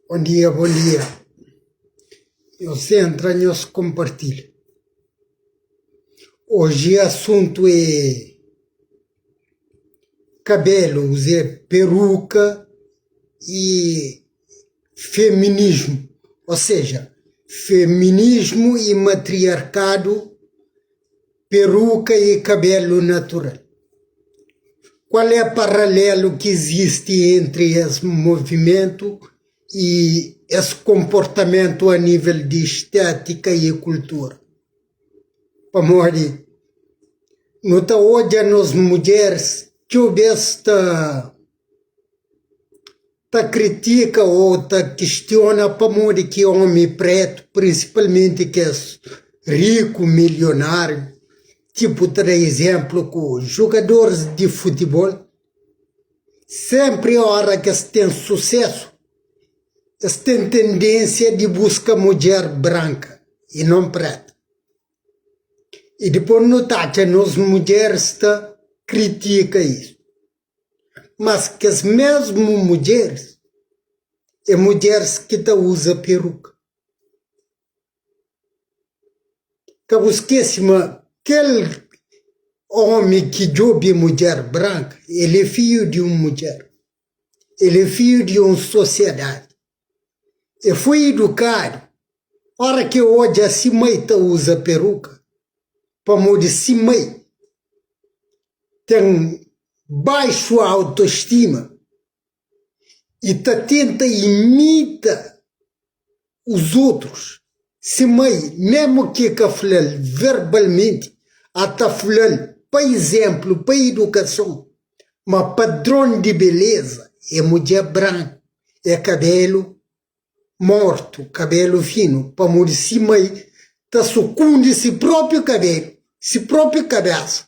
Bon dia, bon dia. Nhos entra, nhos konpartilha. Oji asuntu é kabelu, uze peruka i feminismu, o seja, feminismu i matriarkadu, peruka i kabelu natural. Kual é paralelu ki izisti entri es movimentu i es konportamentu a nivel di stétika i kultura? Pamodi nu ta odja nos mudjeris txeu bes ta ta kritika ô ta kistiona pamodi ki ómi prétu, prinsipalmenti kes riku, milionáriu, tipu ta da izénplu ku jugadoris di futibol, sénpri óra ki es ten susésu, es ten tendénsia di buska mudjer branka i non préta. I dipôs nu ta atxa nos mudjeris ta kritika isu. Mas kes mesmu mudjeris é mudjeris ki ta uza peruka. Ka bu skese ma kel omi ki djobe mudjer branka, el é fiju di un mudjer, el é fiju di un sosiadadi. E foi idukadu ora ki e odja si mai ta uza peruka, pamodi si mai ten baixu autostima i ta tenta imita os otrus. Si mai, memu ki e ka fla-l verbalmenti, a ta fla-l pa izénplu, pa idukason, ma padron di beleza é mudjer branku, é kabelu mortu, kabelu finu, pamodi si mai ta sukundi si propi kabelu, si propi kabesa,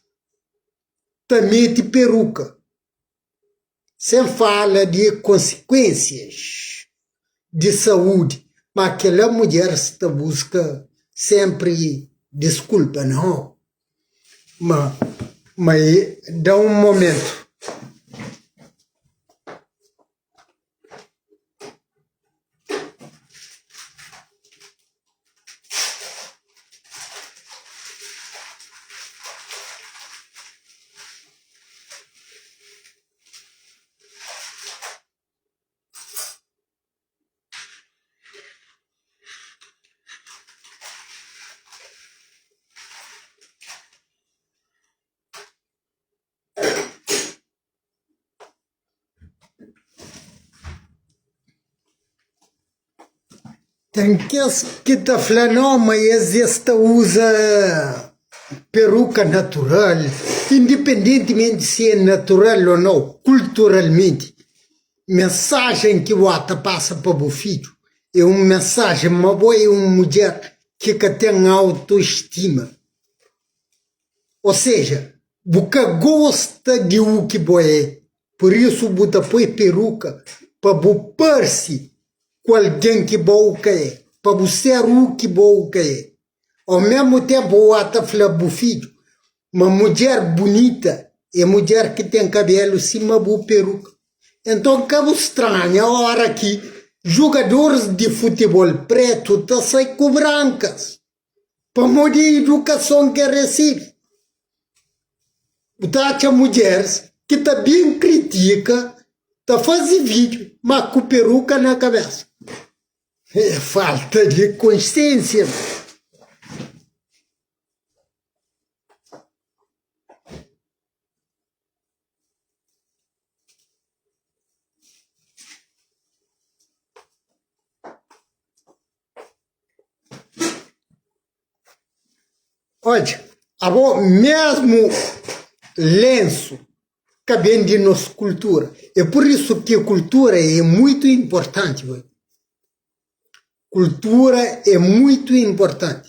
ta mete peruka, sen fala di konsikuensias di saudi, ma kela mudjeris ta buska senpri diskulpa, nau, ma ma da un momentu. Ten kes ki ta fla no ma es es ta uza peruka natural, indipendentimenti si é natural o nau, kulturalmenti, mensajen ki bo ta pasa pa bu fidju é un mensajen ma bo é un mudjer ki ka ten autostima. O seja, bu ka gosta di u ki bo é, pur isu bu ta poi peruka pa bu parse ku algen ki bo u ka é, pa bu ser u ki bo u ka é. Au mesmu tenpu u ata fla bu fidju ma mudjer bunita é mudjer ki ten kabelu sima bu peruka. Enton ka bu stranha ora ki jugadoris di futibol pretu ta sai ku brankas. Pamodi idukason ki el resebe. Bu ta atxa mudjeris ki ta ben kritika, ta faze vídiu, má ku peruka na kabésa. É falta di konsiénsia. Odja, abo mesmu lensu ka ben di nos kultura. É pur isu ki kultura é muitu inportanti. Kultura é muitu inportanti.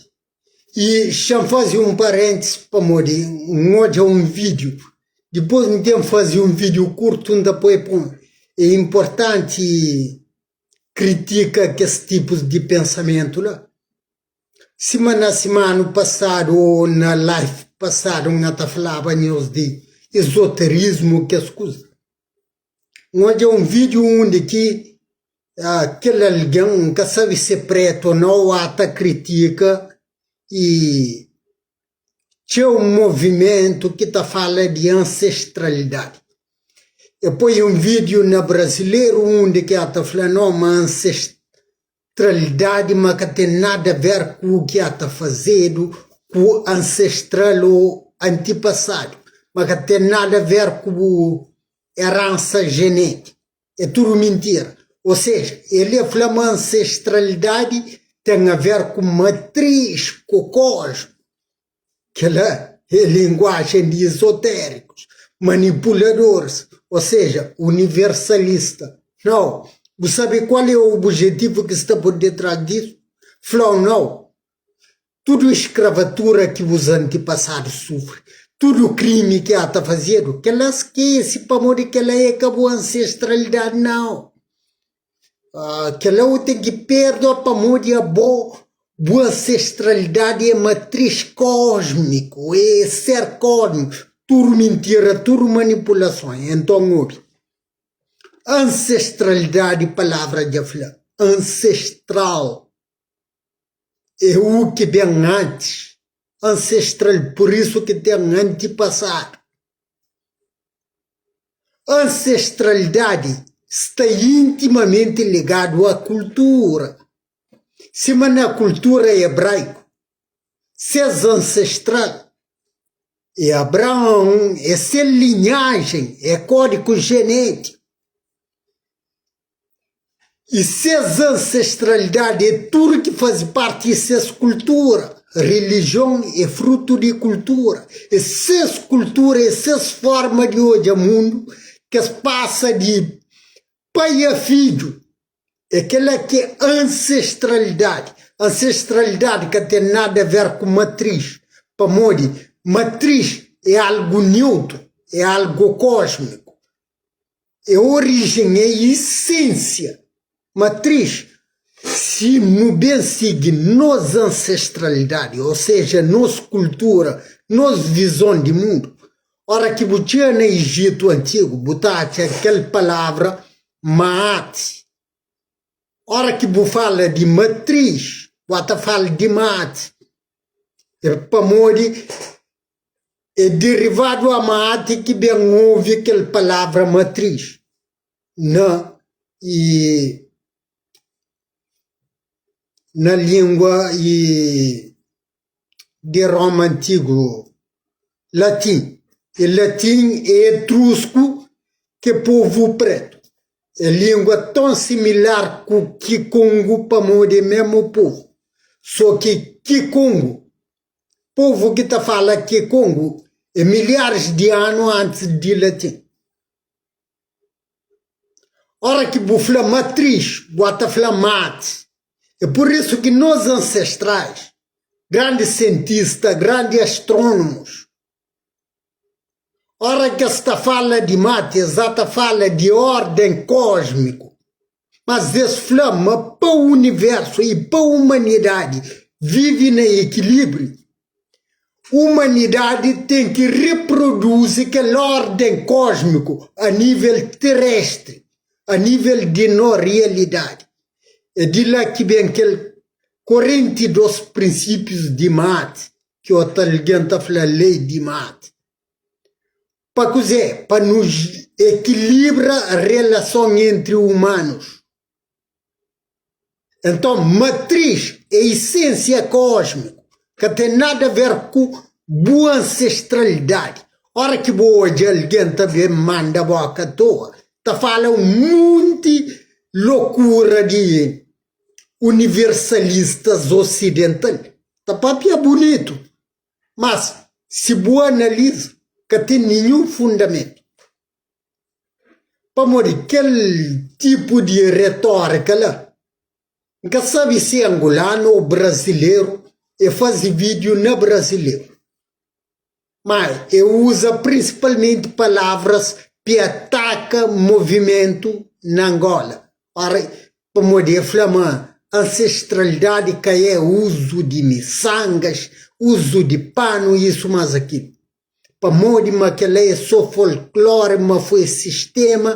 I xa-m faze un parentis pamodi N odja un vídiu. Dipôs N ten faze un vídiu kurtu N ta poi pon. É inportanti kritika kes tipus di pensamentu la. Sima na simanu pasadu ô na live pasadu N ta flaba nhos di ezoterismu kes kuza. N odja un vídiu undi ki. Kel algen, N ka sabe si é pretu o nau, ata kritika i txeu movimentu ki ta fala di ansestralidadi. E poi un vídiu na brazileru undi ki ata fla no ma ansestralidadi ma ka ten nada a ver ku u ki ata fazedu ku ansestral o antipasadu, ma ka ten nada a ver ku eransa jenétiku. É tudu mintira. Ou seja, el é fla ma ancestralidadi ten a ver ku matriz, ku kosmu. Kela é linguajen di izotérikus, manipuladores, ou seja, universalista. Nau. Bu sabe kual é obijetivu ki sta por detrás disu? Fla-u nau. Tudu eskravatura ki bus antipasadus sufri, tudu krimi ki ata fazedu, kela skese pamodi kela é ka bu ansestralidadi nau. Kela u ten ki perdoa pamodi abo bu ansestralidadi é matriz kosmiku, é ser kosmiku. Tudu mintira, tudu manipulason. Enton obi, ansestralidadi palavra dja fla, ansestral. É u ki ben antis, ansestral, pur isu ki ten antipasadu. Ansestralidadi sta intimamenti ligadu a kultura. Sima na kultura ebraiku, ses ansestral é Abraon, é se linhajen, é kódigu jenétiku. I ses ansestralidadi é tudu ki faze parti di ses kultura. Rilijion é frutu di kultura. É ses kultura, é ses forma di odja mundu ki es pasa di pai a fidju. É kel-la ki é ansestralidadi. Ansestralidadi ka ten nada a ver ku matriz, pamodi matriz é algu neutru, é algu kósmiku. É orijen, é isensia, matriz. Si nu ben sigi nos ansestralidadi, o seja, nos kultura, nos vizon di mundu, ora ki bu txiga na Ijitu antigu, bu ta atxa kel palavra Maat. Ora ki bu fala di matriz, bu ata fala di Maat. É pamodi É derivadu a mate ki ben ovi kel palavra matriz na i na lingua i di Roma antigu, latin. E latin é etrusku ki é povu pretu. É lingua ton similar ku kikongu pamodi é mesmu povu. So ki kikongu Povu ki ta fala Kikongo é milharis di anu antis di latin. Ora ki bu fla matriz, bu ata fla mati. É pur isu ki nos ansestrais, grandi sientista, grandi astrónomus, ora ki es ta fala di mati, es ata fala di orden kósmiku. Mas es fla ma pa universu i pa umanidadi vive na ekilíbriu, umanidadi ten ki riproduzi kel órden kósmiku a nível terestri, a nível di no rialidadi. É di la ki ben kel 42 prinsípius di Maat, ki otu algen ta fla lei di Maat. Pa kuzê? Pa nu ekilibra relason entri umanus. Enton, matriz é isensia kósmiku, ka ten nada a ver ku bu ansestralidadi. Ora ki bu odja algen ta ben manda boka atoa, ta fala un munti lokura di universalistas osidental, ta papia bunitu, Mas, si bu analiza, ka ten ninhun fundamentu. Pamodi kel tipu di retórika la, N ka sabe si é angolanu ô brazileru, e faze vídiu na brazileru. Ma e uza prinsipalmenti palavras pi ataka movimentu na Angola. Ora, pamodi e fla ma ansestralidadi ka é uzu di misangas, uzu di panu, isu mas akilu. Pamodi ma kela é so folklore, ma foi sistema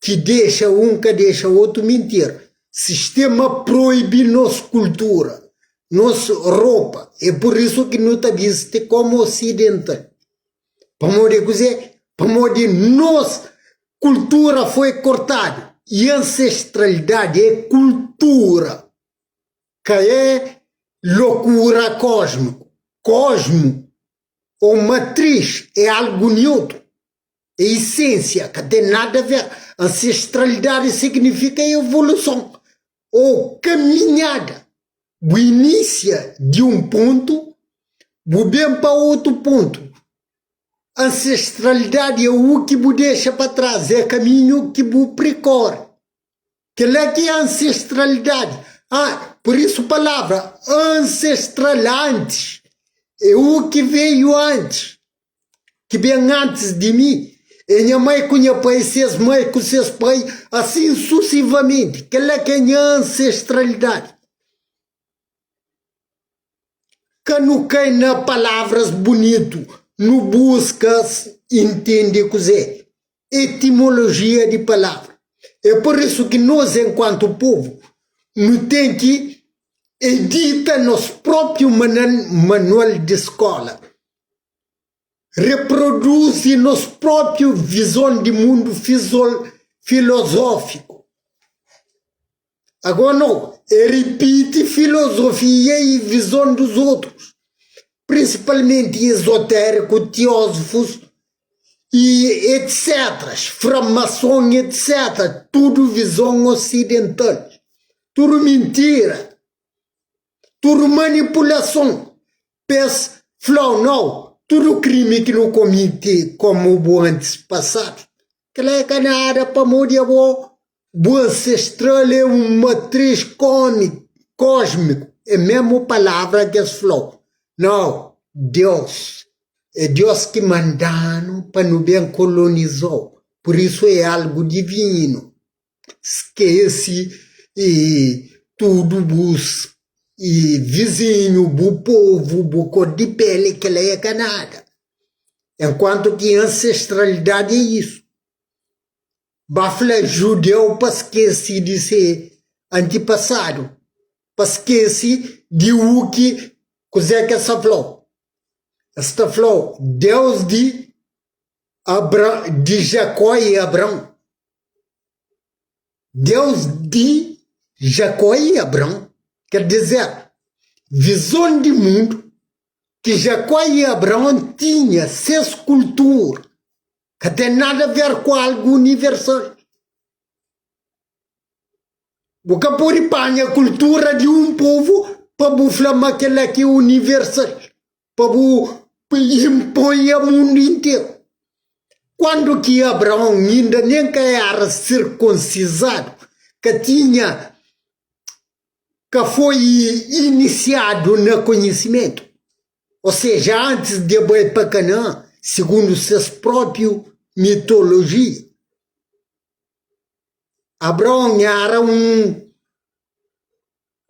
ki dexa un ka dexa otu, mintira. Sistema proibi nos kultura, nos ropa. É pur isu ki nu ta bisti komu osidental. Pamodi kuzê? Pamodi nos kultura foi kortadu i ansestralidadi é kultura, ka é lokura kósmiku. Kósmu ô matris é algu neutru, é isensia, ka ten nada a ver. Ansestralidadi signifika evoluson ô kaminhada. Bu inisia di un pontu, bu ben pa otu pontu. Ansestralidadi é u ki bu dexa pa tras, é kaminhu ki bu prikore. Kel-la ki é ansestralidadi. Ah, pur isu palavra ancestral antis é u ki veio antis, ki ben antis di mi. É nha mai ku nha pai, ses mai ku ses pai, asin susivamenti. Kel-la ki é nha ansestralidadi. Ka nu kai na palavras bunitu, nu buska intende kuzê, etimolojia di palavra. É pur isu ki nos, enkuantu povu, nu ten ki edita nos própiu manual di skóla, reproduzi nos própiu vizon di mundu filozófiku. Agora não, é ripiti filosofia e visão dos outros, principalmente esotérico, teósofos e etc, framaçon etc, tudo visão ocidental, tudo mentira, tudo manipulação, pes flau não, tudo crime que não comete como o antes passado, que lá é nada pamodi abo Bu ancestral é un matriz kósmiku, é mésmu palavra ki es fla-u. Nau, Deus. É Deus ki manda-nu pa nu ben koloniza-u. Pur isu é algu divinu. Skese i tudu bus i vizinhu, bu povu, bu kor di péli, kel-la é ka nada. Enkuantu ki ansestralidadi é isu. Ba fla judeu pa skese di se antipasadu, pa skese di u ki kuzê ki es sta fla-u. Es sta fla-u Deus di Abra di Jakó i Abraon. Deus di Jakó i Abraon, ker dizer, vizon di mundu ki Jakó i Abraon tinha, ses kultura. Ka ten nada a ver ku algu universal. Bu ka pode panha kultura di un povu pa bu fla ma kel-la ki é universal, pa bu inpoi a mundu interu. Kuandu ki Abraon inda nen ka éra sirkunsizadu, ka tinha, ka foi inisiadu na konhisimentu. Ô seja, antis di e bai pa Kanaã, sigundu ses própiu mitolojia, Abraon éra un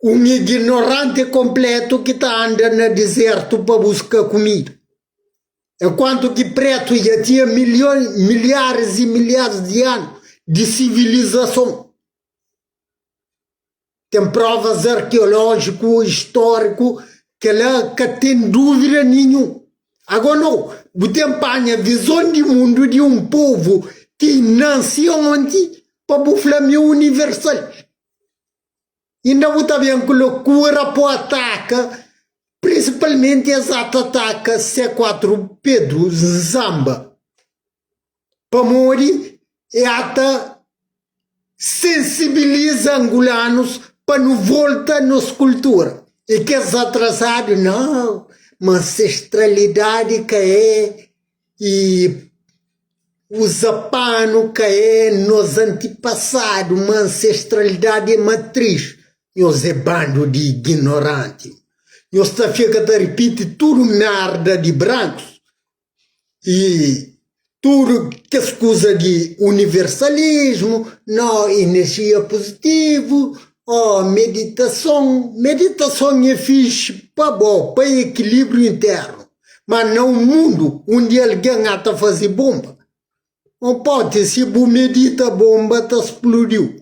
un ignoranti konplétu ki ta anda na dizértu pa buska kumida. Enkuantu ki prétu dja tinha milhon, milharis i milharis di anu di sivilizason. Ten provas arkeolójiku, istóriku, kel-la ka ten dúvida ninhun. Agó nau, bu ten panha vizon di mundu di un povu ki nanse onti pa bu fla ma é universal. Inda bu ta ben ku lokura pa ataka, prinsipalmenti es ata ataka C4 Pedro Nzamba. Pamodi e ata sensibiliza angulanus pa nu volta nos kultura. E kes atrasadu, nau, ma ansestralidadi ka é e uza panu ka é nos antipasadu, ma ansestralidadi é matris. Nhos é bandu di ignoranti. Nhos ta fika ta ripiti tudu merda di brankus. I tudu kes kuza di universalismu, no enerjia puzitivu, o meditason. Meditason é fixi pa bo, pa ekilibriu internu, ma na un mundu undi algen a ta faze bonba, o poti si bu medita bonba ta spludiu.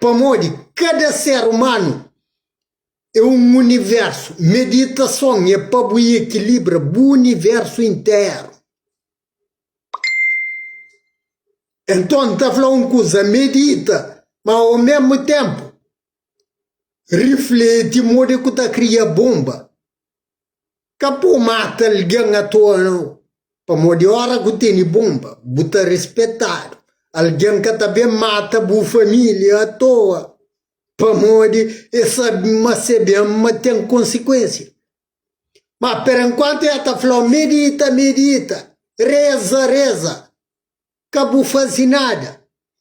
Pamodi kada ser umanu é un universu. Meditason é pa bu ekilibra bu universu interu. Enton, N ta fla un kuza, medita, ma au mesmu tenpu rifleti modi ku ta kria bonba. Ka bu mata algen atoa nau, pamodi ora ku tene bonba bu ta rispetadu. Algen ka ta ben mata bu familia atoa, pamodi e sabe ma se ben ma ten konsikuensia. Ma perenkuantu e ta flau medita, medita, reza, reza. Ka bu faze nada.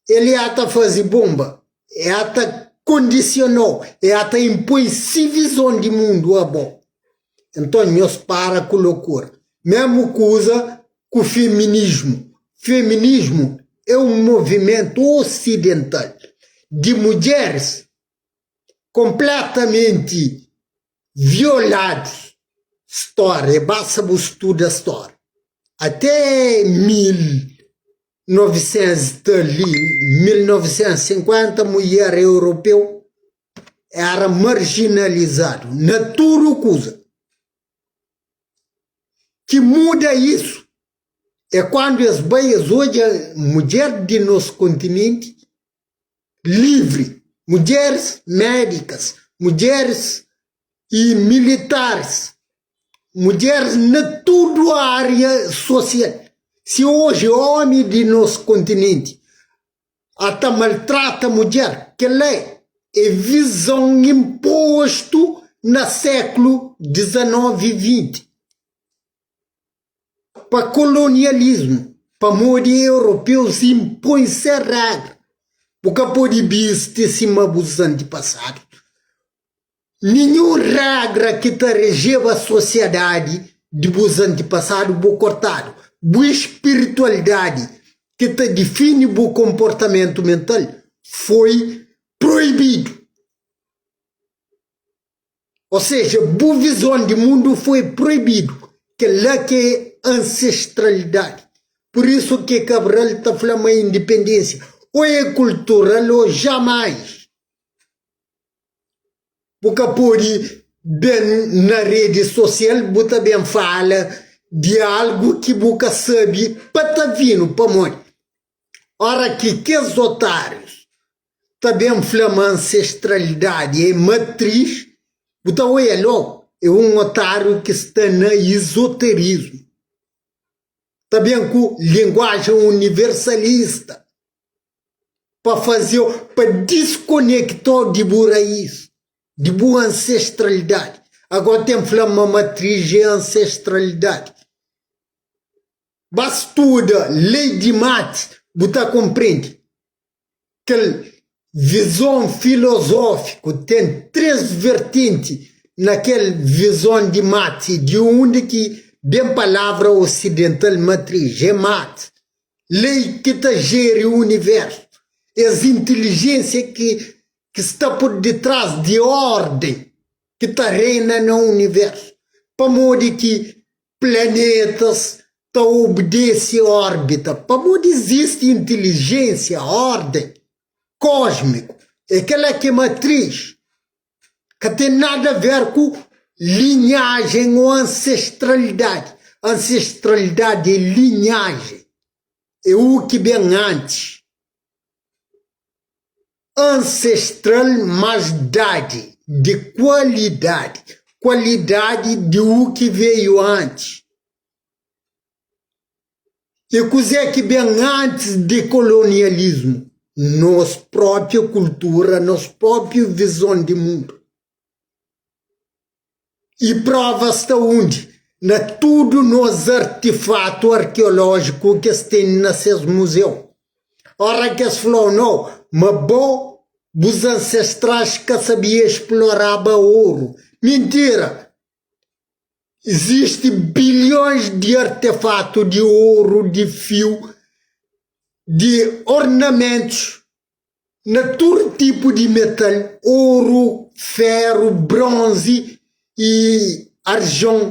El e ata faze bonba, e ata kondisionau, e ata inpoi si vizon di mundu a bo. Enton nhos para ku lokura. Mesmu kuza ku feminismu. Feminismu e un movimentu osidental di mudjeris konpletamenti violadus. Stória, basta bu studa stória. Até 1900 ta li, 1950, mulher europeu era marginalizadu na tudu kuza. Ki muda isu é kandu es bai es odja mudjer di nos kontinenti livri, mudjeris médikas, mudjeris i militaris, mudjeris na tudu ária sosial. Si oji ómi di nos kontinenti ata maltrata mudjer, kel-la é vizon inpostu na séklu 19 i 20 pa kolonialismu, pamodi europeus inpoi se régra. Bu ka pode bisti sima bus antipasadu. Ninhun régra ki ta rejeba sosiadadi di bus antipasadu bo kortadu. Bu spiritualidadi ki ta difini bu konportamentu mental foi proibidu. Ô seja, bu vizon di mundu foi proibidu. Kel-la ki é ansestralidadi. Pur isu ki Cabral ta fla ma indipendénsia ô é kultural ô jamais. Bu ka pode ben na redi sosial bu ta ben fala di algu ki bu ka sabe pa ta vinu pamodi ora ki kes otárius ta ben fla ma ansestralidadi é matris bu ta oia logu é un otáriu ki sta na izoterismu ta ben ku linguajen universalista. pa faze-u pa diskonekta-u di bu rais, di bu ansestralidadi. Agora ten fla ma matriz é ansestralidadi. Ba studa lei di Mate, bu ta konprende kel vizon filozófiku ten 3 vertenti na kel vizon di Mate, di undi ki ben palavra osidental matriz, é Mate. Lei ki ta jeri universu, es intilijénsia ki ki sta pur ditras di órden ki ta reina na universu. Pamodi ki planetas ta obdese órbita? Pamodi izisti intilijénsia, órden kósmiku. É kel-la ki é matriz. Ka ten nada a ver ku linhajen ô ansestralidadi. Ansestralidadi é linhajen, é u ki ben antis. Ansestral más dadi, di kualidadi, kualidadi di u ki veio antis. I kuzê ki ben antis di kolonialismu? Nos própi kultura, nos própi vizon di mundu. I prova sta undi? Na tudu nos artifatu arkeolójiku ki es ten na ses muzeu. Ora ki es fla-u no, ma bo, bus ansestrais ka sabia exploraba oru. Mintira! Izisti bilhons di artefatu di oru, di fiu, di ornamentus na tudu tipu di metal, oru, feru, bronzi i arjon.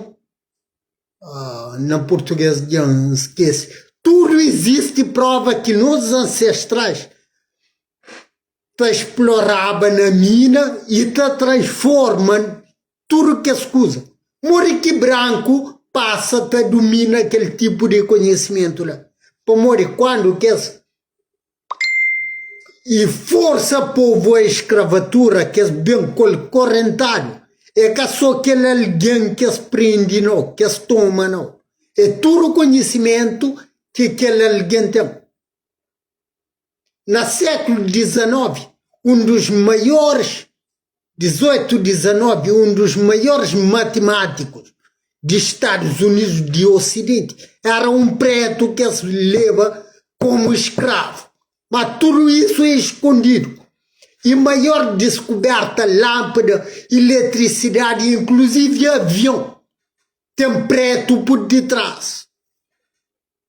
Na purtuges dja N skese. Tudu izisti prova ki nos ansestrais. ta exploraba na mina i ta transforma tudu kes kuza. Modi ki branku pasa ta dumina kel tipu di konhisimentu la? Pamodi kuandu kes i forsa povu a eskravatura kes ben ku el korentadu, é ka so kel algen ki es prende no, ki es toma no, é tudu konhisimentu ki kel algen ten. Na sékulu 19, un dos maiores 18, 19, un dos maiores matemáticos di Stadus Unidus di Osidenti éra un prétu ki es leba komu skravu. Má tudu isu é skondidu. I maior diskubérta, lánpada, iletrisidadi, inkluzivi avion, ten prétu pur ditrás.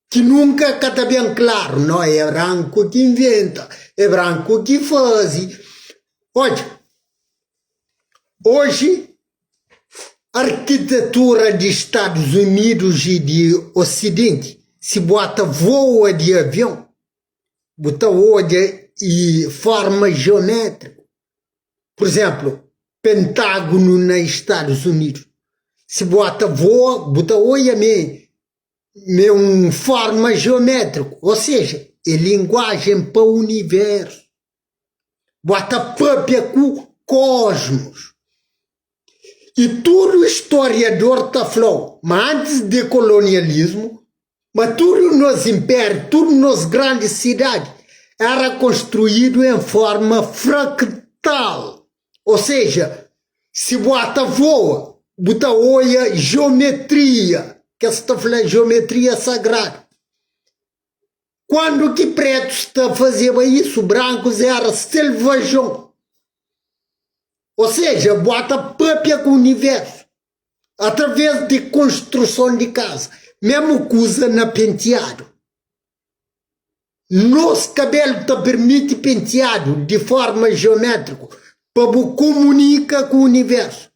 Ki nunka ka ta ben klaru, no, é branku ki inventa, é branku ki faze. Odja, oji arkitetura di Stadus Unidus i di Osidenti, si bu ata voa di avion, bu ta odja i forma jiométriku. Pur izénplu, Pentágunu na Stadus Unidus, si bu ata voa, bu ta odja me É un forma jeométriku, ô seja, é linguajen pa universu. Bu ata papia ku kosmos. I tudu storiador ta fla-u ma antis di kolonialismu, ma tudu nos inpériu, tudu nos grandis sidadi éra konstruídu en forma fraktal. Ô seja, si bu ata voa, bu ta oia jeometria, kes ta fla jeometria sagradu. Kuandu ki pretus ta fazeba isu, brankus era selvajon. Ô seja, bu ata papia ku universu através di konstruson di kaza. Mesmu kuza na penteadu. Nos kabelu ta pirmiti penteadu di forma jeométriku pa bu kumunika ku universu.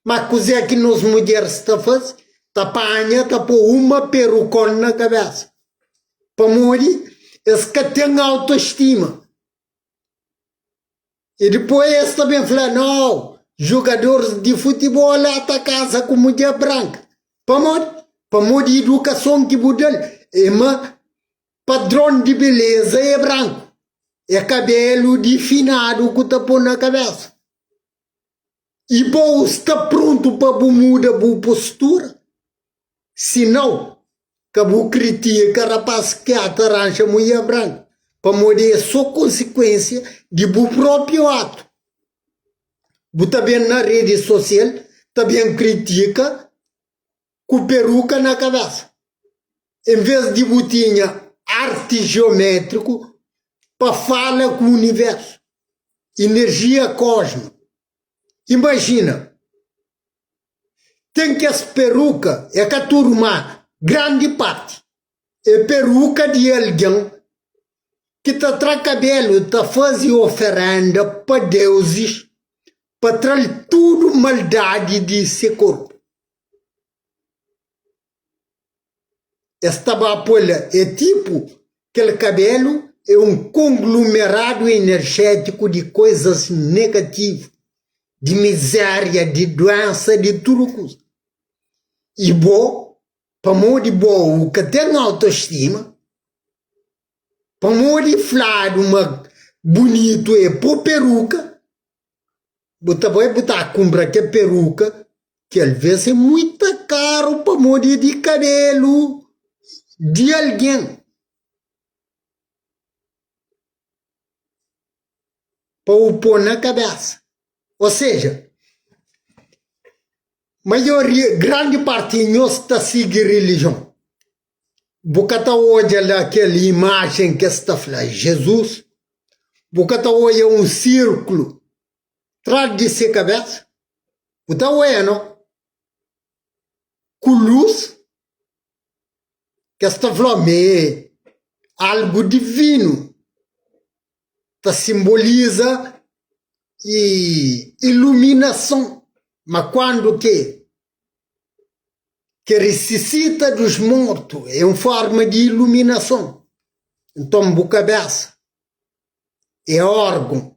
Ma kuzê ki nos mudjeris ta faze? Ta panha, ta pô uma perukon na kabésa. Pamodi es ka ten autostima. I dipôs es ta ben fla, Nau, jugadoris di futibol ata kaza ku mudjer branka. Pamodi? Pamodi idukason ki bu da-l é ma padron di beleza é branku, é kabelu difinadu ku ta pô na kabésa. I bo sta prontu pa bu muda bu postura? Si nau, ka bu kritika rapás ki ata ranja mulher branka, pamodi é so konsikuensia di bu propi atu. Bu ta ben na redi sosial ta ben kritika ku peruka na kabesa, en ves di bu tinha arti jiometriku pa fala ku universu, inerjia kosmiku. Imajina, ten kes peruka, é ka tudu, má grandi parti é peruka di algen ki ta tra kabelu ta faze oferenda pa deuzis pa tra-l tudu maldadi di se korpu. Es ta ba pô-l é tipu kel kabelu é un konglumeradu enerjétiku di koizas negativu, di mizéria, di duénsa, di tudu kuza. I bo, pamodi bo u ka ten autostima, pamodi fladu ma bunitu é pô peruka, Bu ta bai bu ta kunpra kel peruka ki alvês é muita karu pamodi é di kabelu di algen. Pa bu pô na kabesa. Ô seja, maioria, grandi parti di nhos ta sigi rilijion. Bu ka ta odja la kel imajen ki es ta fla Jizus? Bu ka ta odja un sirklu tras di se kabesa? Bu ta odja no? Ku lus ki es ta fla ma é algu divinu, ta simboliza iluminason. Ma kuandu ki Ke resisita dos mortu é un forma di iluminason. Nton, bu kabésa é órgon.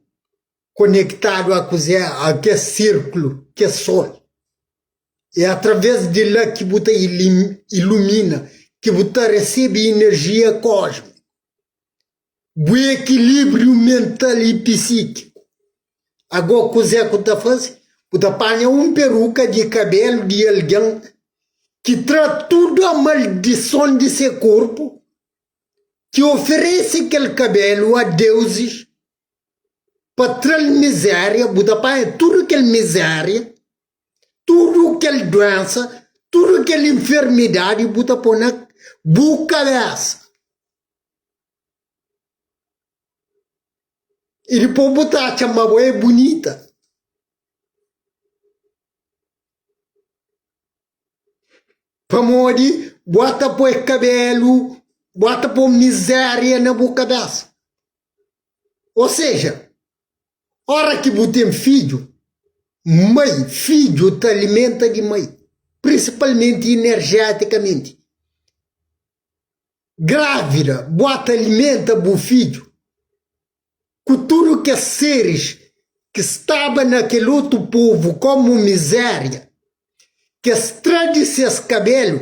Konektadu a kuzê? A kes sirklu, kes sol. É através di la ki bu ta ilumina, ki bu ta resebe inerjia kósmiku. Bu ekilibriu mental i psíkiku. Agó kuzê ku ta faze? Bu ta panha un peruka di kabelu di algen ki tra tudu a maldison di se korpu, ki oferese kel kabelu a deuzis pa tra-l mizéria, bu ta panha tudu kel mizéria, tudu kel duénsa, tudu kel infermidadi bu ta pô na bu kabésa. I dipôs bu ta atxa ma bo é bunita. Pamodi bu ata poi kabelu, bu ata poi mizéria na bu kabésa. Ô seja, ora ki bu ten fidju, mai, fidju ta alimenta di mai, prinsipalmenti inerjétikamenti. Grávida, bu ata alimenta bu fidju ku tudu kes seris ki staba na kel otu povu komu mizéria, kes tra di ses kabelu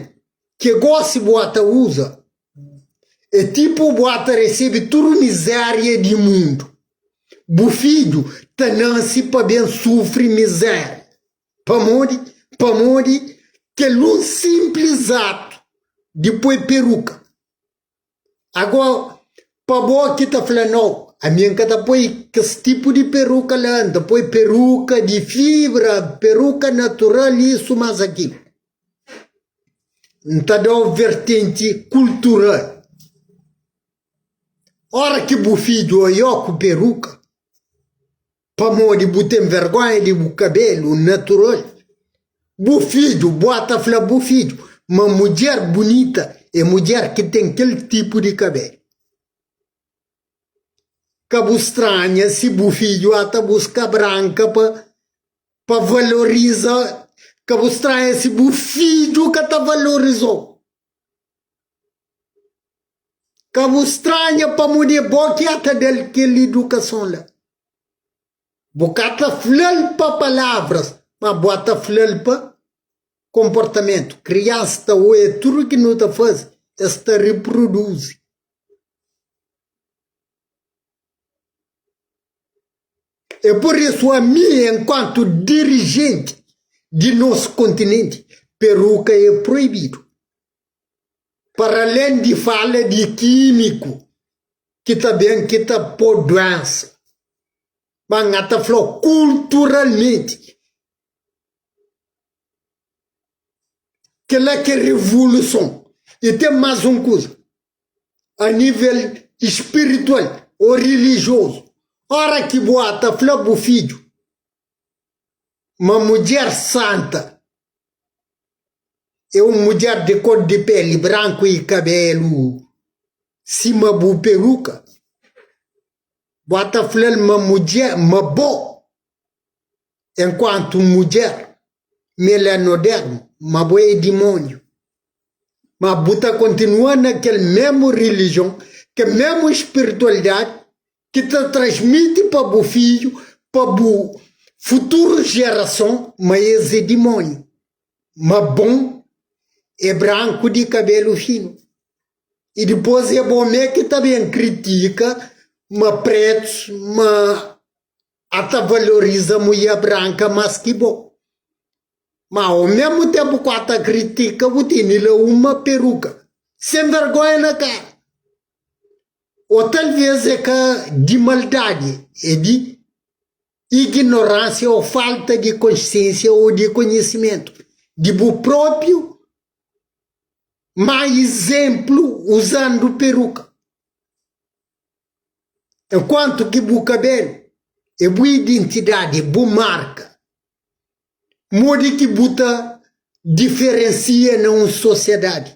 ki gosi bu ata uza. É tipu bu ata resebe tudu mizéria di mundu. Bu fidju ta nase pa ben sufri mizéria. Pamodi? Pamodi kel un sinplis atu di poi peruka. Agó, pa bo ki ta fla, Nau, ami N ka ta poi kes tipu di peruka la, N ta poi peruka di fibra, peruka natural, isu más akilu. N ta da-u vertenti kultural. Ora ki bu fidju oió ku peruka, Pamodi bu ten vergonha di bu kabelu natural? Bu fidju, bu ata fla bu fidju ma mudjer bunita é mudjer ki ten kel tipu di kabelu. Ka bu stranha si bu fidju ata buska branka pa pa valoriza, ka bu stranha si bu fidju ka ta valorizau. Ka bu stranha pamodi é bo ki ata da-l kel idukason la. Bu ka ta fla-l pa palavras, ma bu ata fla-l pa konportamentu. Kriansa ta oia tudu ki nu ta faze, es ta riproduzi. É pur isu ami, enkuantu dirijenti di nos kontinenti, peruka é proibidu. Para alén di fala di kímiku ki ta ben ki ta pô duénsa, ma N ta fla-u kulturalmenti kel-la ki é revoluson. I ten más un kuza, a nível spiritual ô rilijiozu, óra ki bu ta fla bu fidju ma mudjer santa É un mudjer di kor di peli branku i kabelu sima bu peruka. Bu ata fla-l ma mudjer, ma bo, enkuantu mudjer melanodermu, ma bo é dimoniu. Ma bu ta kontinua na kel memu rilijion, kel memu spiritualidadi ki ta transmiti pa bu fidju, pa bu futuru jerason ma es é dimoniu, ma bon é branku di kabelu finu. I dipôs é bo mê ki ta ben kritika ma pretus ma ata valoriza mulher branka más ki bo. Ma ao mesmu tempu ku ata kritika bu tene la uma peruka sen vergonha na kara. Ô talvês é ka di maldadi, é di ignoránsia ô falta di konsiénsia ô di konhisimentu di bu própi má izénplu uzandu peruka. Enkuantu ki bu kabelu é bu identidadi, é bu marka, modi ki bu ta diferensia na un sosiadadi?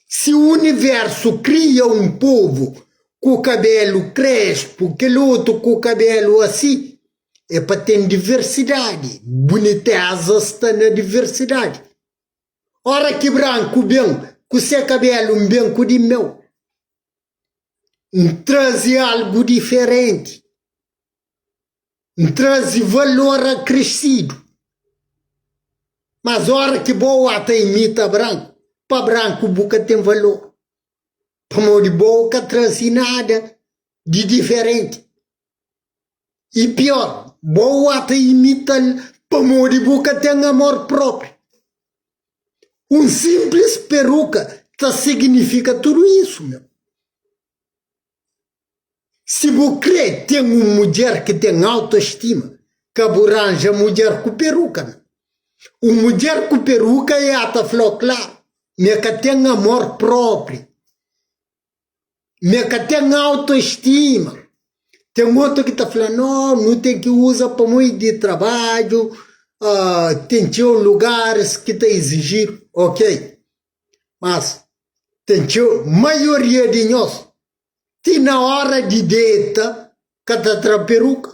Si universu kria un povu ku kabelu krespu, kel otu ku kabelu asi, é pa ten diversidadi. Buniteza sta na diversidadi. Ora ki branku ben ku se kabelu, N ben ku di meu. N traze algu diferenti. N traze valor akresidu. Mas ora ki bo ata imita branku, pa branku bu ka ten valor. Pamodi bo ka traze nada di diferenti. I pior, bo ata imita-l pamodi bu ka ten amor propriu. Un simplis peruka ta signifika tudu isu, meu. Si bu krê ten un mudjer ki ten autoestima, ka bu ranja mudjer ku peruka, meu. Un mudjer ku peruka e ata fla-u klaru ma e ka ten amor propriu. Ma ka ten autoestima. Ten otu ki ta fla, no, nu ten ki uza pamodi di trabadju, ten txeu lugaris ki ta izijidu. Ok, mas ten txeu, maioria di nhos ti na ora di deta ka ta tra peruka.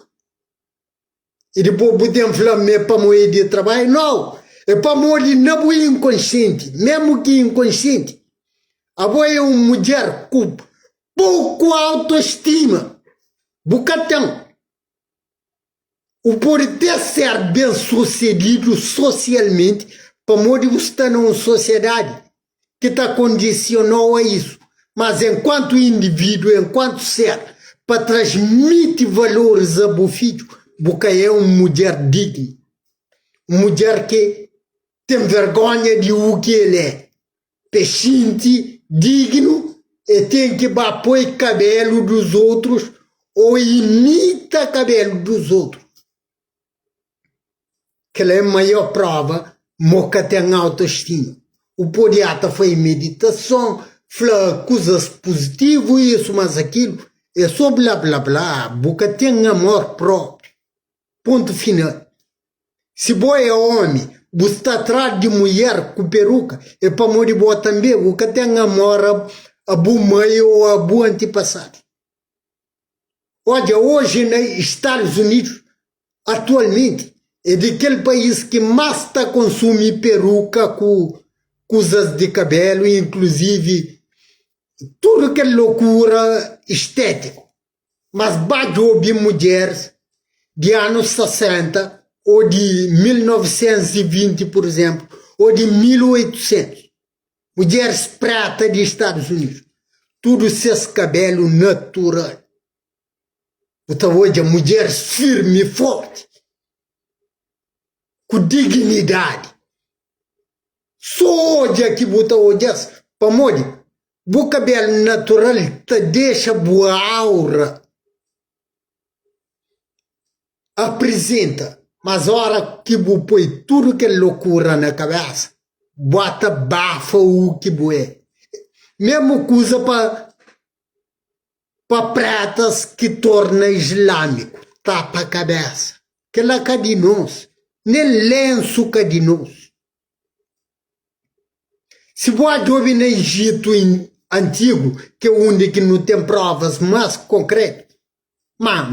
I dipôs bu ten fla-m ma é pamodi di trabadju. Nau! É pamodi na bu inkonsienti, mésmu ki inkonsienti, abo é un mudjer ku poku autostima. Bu ka ten. Bu pode te ser ben susedidu sosialmenti pamodi bu sta na un sosiedadi ki ta kondisionou a isu, mas enkuantu individu, enkuantu ser, pa transmiti valoris a bu fidju, bu ka é un mudjer dignu, un mudjer ki ten vergonha di u ki el é, pa e xinti dignu e ten ki ba poi kabelu dus otrus o imita kabelu dus otrus. Kel-la é maior prova ma bu ka ten autostima. Bu pode ata faze meditason, fla kuzas puzitivu, isu mas akilu, é so bla-bla-bla, bu ka ten amor própriu. Pontu final. Si bo é omi, bu sta tras di mulher ku peruka, é pamodi bo tanbe bu ka ten amor a bu mai ô a bu antipasadu. Odja, oji na Stadus Unidus, atualmenti, é di kel país ki más ta konsumi peruka ku kuzas di kabelu, inkluzivi tudu kel lokura estétiku. Mas ba djobe mudjeris di anus 60 ô di 1920, pur izénplu, ô di 1800, Mudjeris preta di Stadus Unidus, tudu ses kabelu natural. Bu ta odja mudjeris firmi, forti, ku dignidadi. So odja ki bu ta odja-s, pamodi bu kabelu natural ta dexa bu aura Aprizenta, mas ora ki bu poi tudu kel lokura na kabesa, bu ata bafa u ki bu é. Mesmu kuza pa pa pretas ki torna islamiku, tapa kabesa. Kela ka di nos, nen lensu ka di nos. Si bu a djobe na Ijitu antigu, ki é undi ki nu ten provas mas konkretu, Má,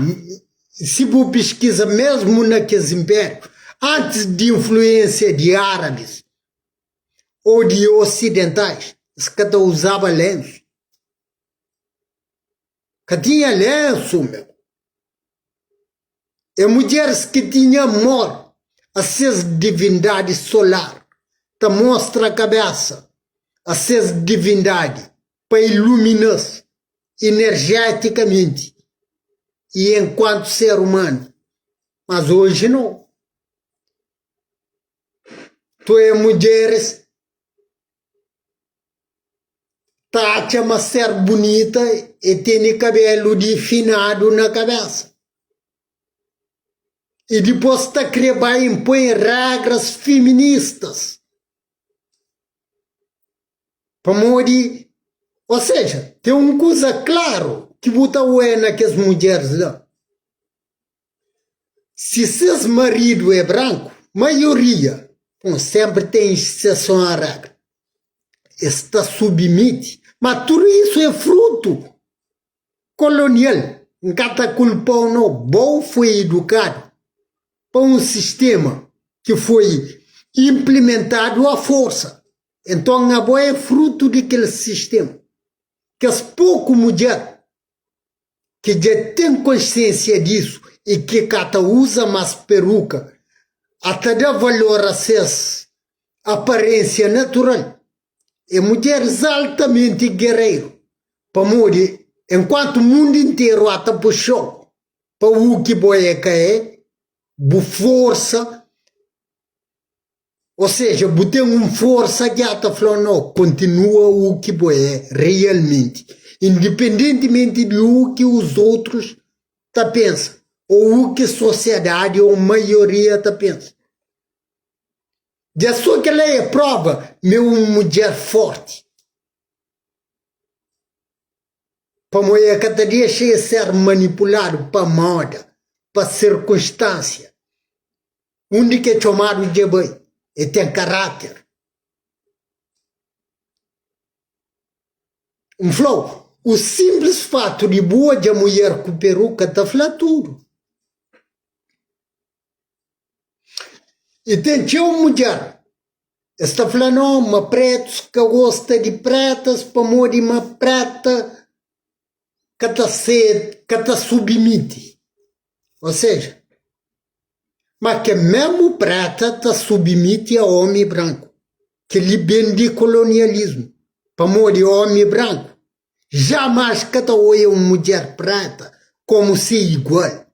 si bu piskiza mésmu na kes inpériu, antis di influénsia di árabis ô di osidentais, es ka ta uzaba lénsu. Ka tinha lénsu, meu. É mudjeris ki tinha amor a ses divindadi solar ta mostra kabésa a ses divindadi pa ilumina-s inerjetikamenti i enkuantu ser umanu. Mas oji no. Tu é mudjeris ta atxa ma ser bunita é tene kabelu di finadu na kabesa. I dipôs ta kre ba inpoi regras feministas. Pamodi, ô seja, ten un kuza klaru ki bu ta oia na kes mudjeris la, si ses maridu é branku, maioria, bon, senpri ten exseson a regra, es ta submiti, ma tudu isu é frutu kolonial. N ka ta kulpa-u no, bo foi idukadu pa un sistema ki foi inplimentadu a forsa. Enton abo é frutu di kel sistema. Kes poku mudjer ki dja ten konsiensia disu. i ki ka ta uza más peruka a ta da valor a ses aparênsia natural. É mudjeris altamenti gereiru, pamodi enkuantu mundu interu a ta puxa-u pa u ki bo é ka é, bu forsa, ô seja, bu ten un forsa ki a ta fla-u no, kontinua u ki bo é realmenti, indipendentimenti di u ki os otrus ta pensa ô u ki sosiadadi ô maioria ta pensa. Dja so kel-la é prova ma é un mudjer forti. Pamodi el ka ta dexa el ser manipuladu pa moda, pa sirkunstansia. Undi ki el txomadu dja bai, el ten karáter. N fla-u, u sinplis fatu di bu odja mudjer ku peruka ta fla tudu. I ten txeu mudjer, es ta fla no ma pretus ka gosta di pretas pamodi ma preta ka ta ka ta submiti. O seja, ma kel mesmu preta ta submiti a omi branku. Kel-li ben di kolonialismu, pamodi omi branku jamais ka ta oia un mudjer preta komu se igual.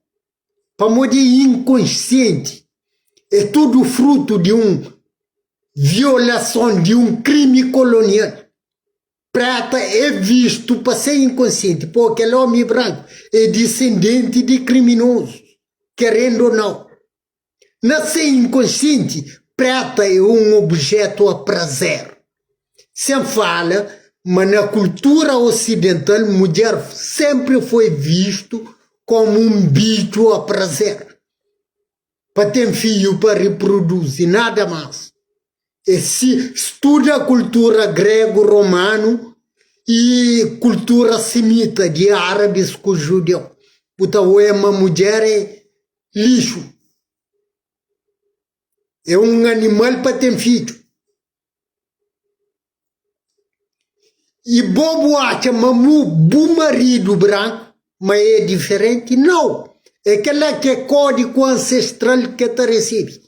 Pamodi é inkonsienti, é tudu frutu di un violason di un krimi kolonial. Preta é vistu pa se inkonsienti, po kel omi branku é disendenti di kriminozus, kerendu o nau. Na se inkonsienti, preta é un objetu a prazer. Sen fala ma na kultura osidental mudjer senpri foi vistu komu un bitxu a prazer, pa ten fidju pa riproduzi, nada mas. E si studa kultura gregu, romanu i kultura semita di arabis ku judeu, bu ta oia ma mudjer é lixu, é un animal pa ten fidju. I bo bu atxa ma mu bu maridu branku ma e diferenti? Nau! E kela ki é kódiku ansestral ke ta resebe.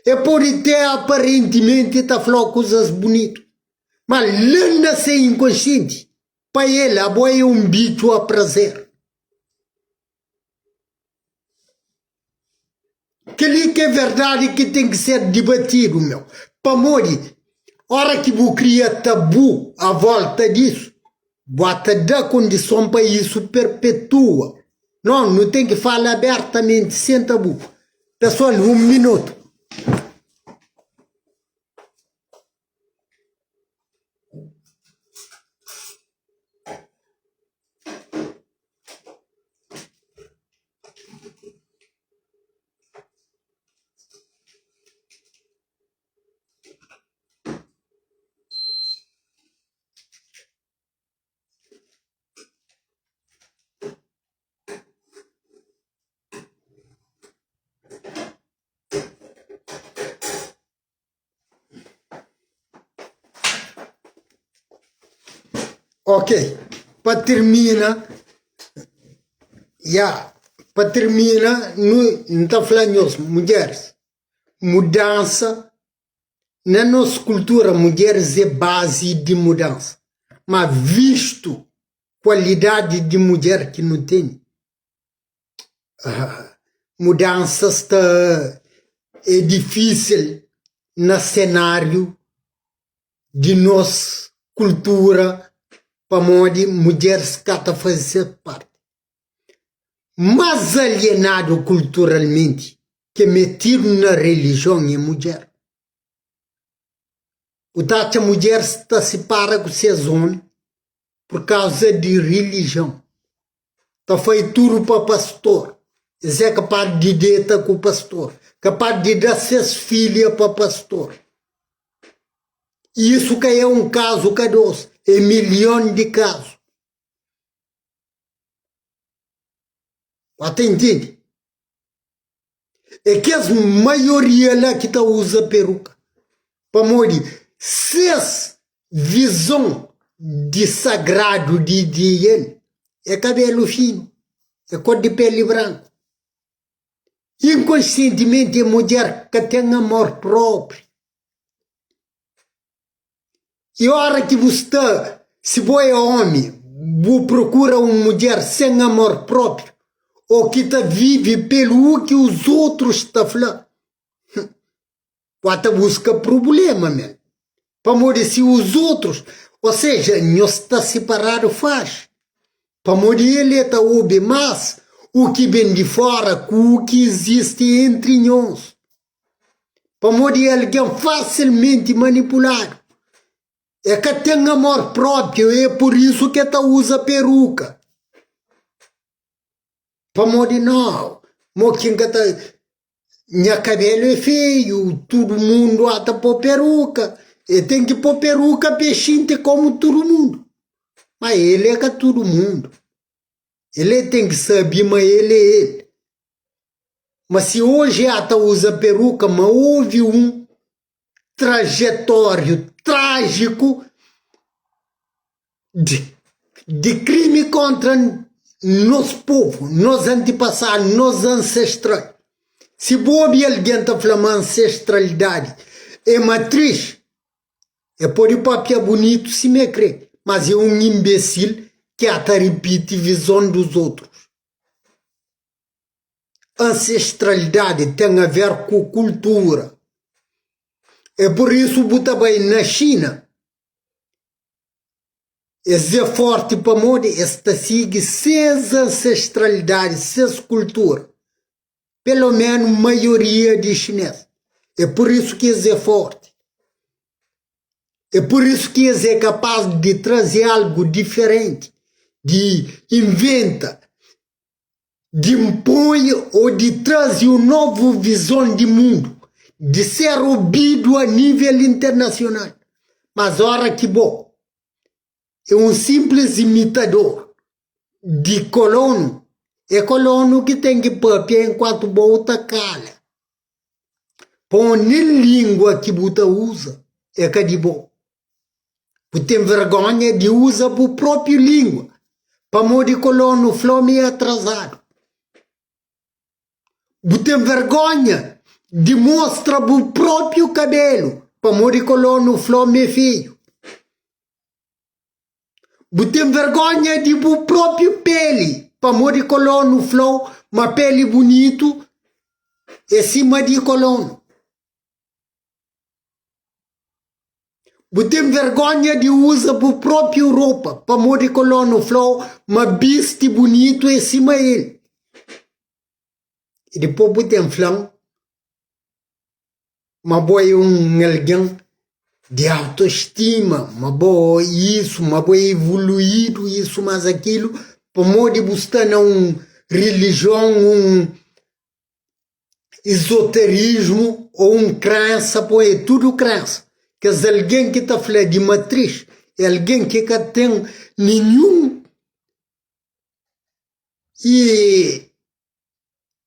E pode te aparentimenti ta fla-u kuzas bunitu, ma la na se inkonsienti, pa el abo é un bitxu a prazer. Kel-li ki é verdadi ki ten ki ser dibatidu, meu. Pamodi ora ki bu kria tabu a volta disu, bu ata da kondison pa isu perpetua. Non, nu ten ki fala abertamenti, sen tabu. Pesoal, un minutu. Ok, pa tirmina, ya, pa tirmina nu N ta fla nhos mudjeris, mudansa na nos kultura mudjeris é bazi di mudansa, ma vistu kualidadi di mudjer ki nu tene, Mudansa sta é difísil na senáriu di nos kultura pamodi mudjeris ka ta faze ses parti. Más alienadu kulturalmenti ki metidu na relijion é mudjer. Bu ta atxa mudjeris ta sipara ku ses omi pur kauza di rilijion. Ta fai tudu pa pastor. Es é kapaz di deta ku pastor, kapaz di da ses filha pa pastor. I isu ka é un kazu ka dos, é milhon di kazu. Ba ta intende? É kes maioria la ki ta uza peruka, pamodi ses vizon di sagradu di di el é kabelu finu, é kor di peli branku. Inkonsientimenti e mudjer ka ten amor propriu. I ora ki bu sta, si bo é omi, bu prokura un mudjer sen amor propriu o ki ta vive pelu u ki us utrus ta fla, bu ata buska prubulema mel. Pamodi si us utrus, o seja, nhos sta siparadu faxi, pamodi el e ta obi mas u ki ben di fora ku u ki izisti entri nhos. Pamodi é algen fasilmenti manipuladu. E ka ten amor própiu, é pur isu ki e ta uza peruka. Pamodi nau, mo ki N ka ta. Nha kabelu é feiu, tudu mundu ata pô peruka. E ten ki pô peruka pa e xinti komu tudu mundu. Ma el é ka tudu mundu. El é ten ki sabe ma el é el. Ma si oji a ta uza peruka ma ovi un trajetóriu trájiku di di krimi kontra nos povu, nos antipasadu, nos ansestral. Si bu obi algen ta fla ma ansestralidadi é matris, E pode papia bunitu sima e kre, mas e un inbesil ki ata ripiti vizon dos otrus. Ancestralidadi ten a ver ku kultura. E pur isu bu ta bai na Xina, es e forti pamodi es ta sigi ses ancestralidadi, ses kultura. Pelo menu maioria di xines. E pur isu ki es e forti. E pur isu ki es e kapaz di traze algu diferenti, di inventa, di npoi o di traze un novu vizon di mundu, di ser obidu a nivel internasional. Mas ora ki bo é un sinplis imitador di kolonu, é kolonu ki ten ki papia enkuantu bo ta kala. Pon nen lingua ki bu ta uza é ka di bo. Bu ten vergonha di uza bu propi lingua pamodi kolonu fla mi é atrazadu. Bu ten vergonha di mostra bu propi kabelu pamodi kolonu fla mi é feiu. Bu ten vergonha di bu propi peli pamodi kolonu fla-u ma peli bunitu é sima di kolonu. Bu ten vergonha di uza bu propi ropa pamodi kolonu fla-u ma bisti bunitu é sima el. I dipôs bu ten fla-m ma bo é un algen di autostima, ma bo isu, ma bo é evoluídu, isu más akilu, pamodi bu sta na un rilijion, un izoterismu ô un krensa, pô é tudu krensa. Kes algen ki ta fla di matris é algen ki ka ten ninhun i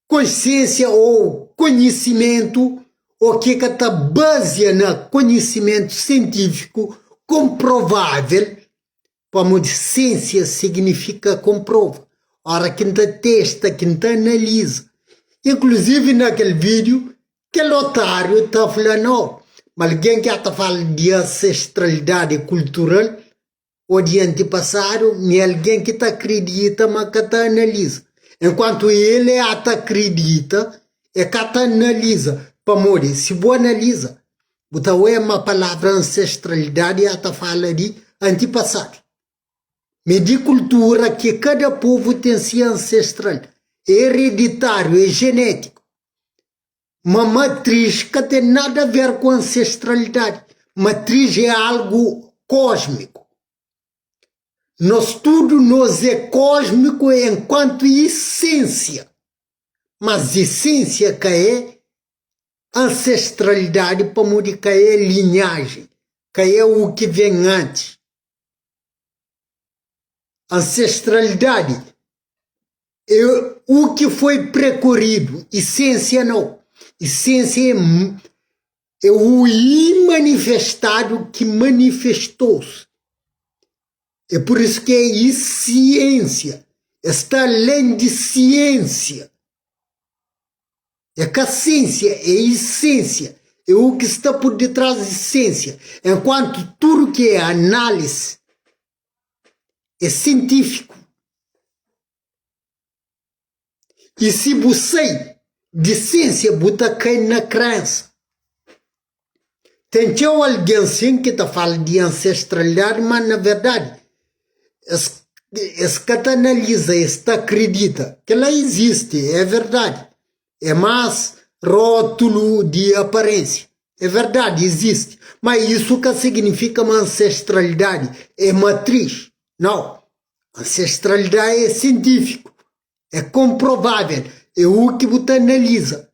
konsiensia ô konhisimentu ô ki ka ta bazia na konhisimentu sientífiku konprovável Pamodi siensia signifika konprova. Ora ki N ta testa, ki N ta analiza. Inkluzivi na kel vídiu, kel otáriu ta fla no, ma algen ki ata fala di ansestralidadi kultural ô di antipasadu mi é algen ki ta akridita ma ka ta analiza. Enkuantu el e ata akridita, e ka ta analiza. Pamodi si bu analiza, Bu ta oia ma palavra ansestralidadi a ta fala di antipasadu, ma é di kultura ki kada povu ten si ansestral, é ereditariu, é jenétiku. Ma matris ka ten nada a ver ku ansestralidadi, matris é algu kósmiku. Nos tudu nos é kósmiku enkuantu isensia, mas isensia ka é ancestralidade pamodi ka é linhajen, ka é u ki ven antis. Ancestralidade é u ki foi prekoridu, isensia nau. Isensia é é u imanifestadu ki manifestou-se. É pur isu ki é isiensia, es sta alen di siensia. É ka siênsia, é isênsia. É u ki sta pur detrás di siênsia. Enkuantu tudu ki é análisi é sientífiku. I si bu sai di siênsia bu ta kai na krensa. Ten txeu algen sin ki ta fala di ansestralidadi, ma na verdadi es es ka ta analiza, es ta akridita. Kila izisti, é verdadi, é mas rótulu di aparênsia. É verdadi, izisti, ma isu ka signifika ma ansestralidadi é matriz. Nau, ansestralidadi é sientífiku, é konprovável, é u ki bu ta analiza.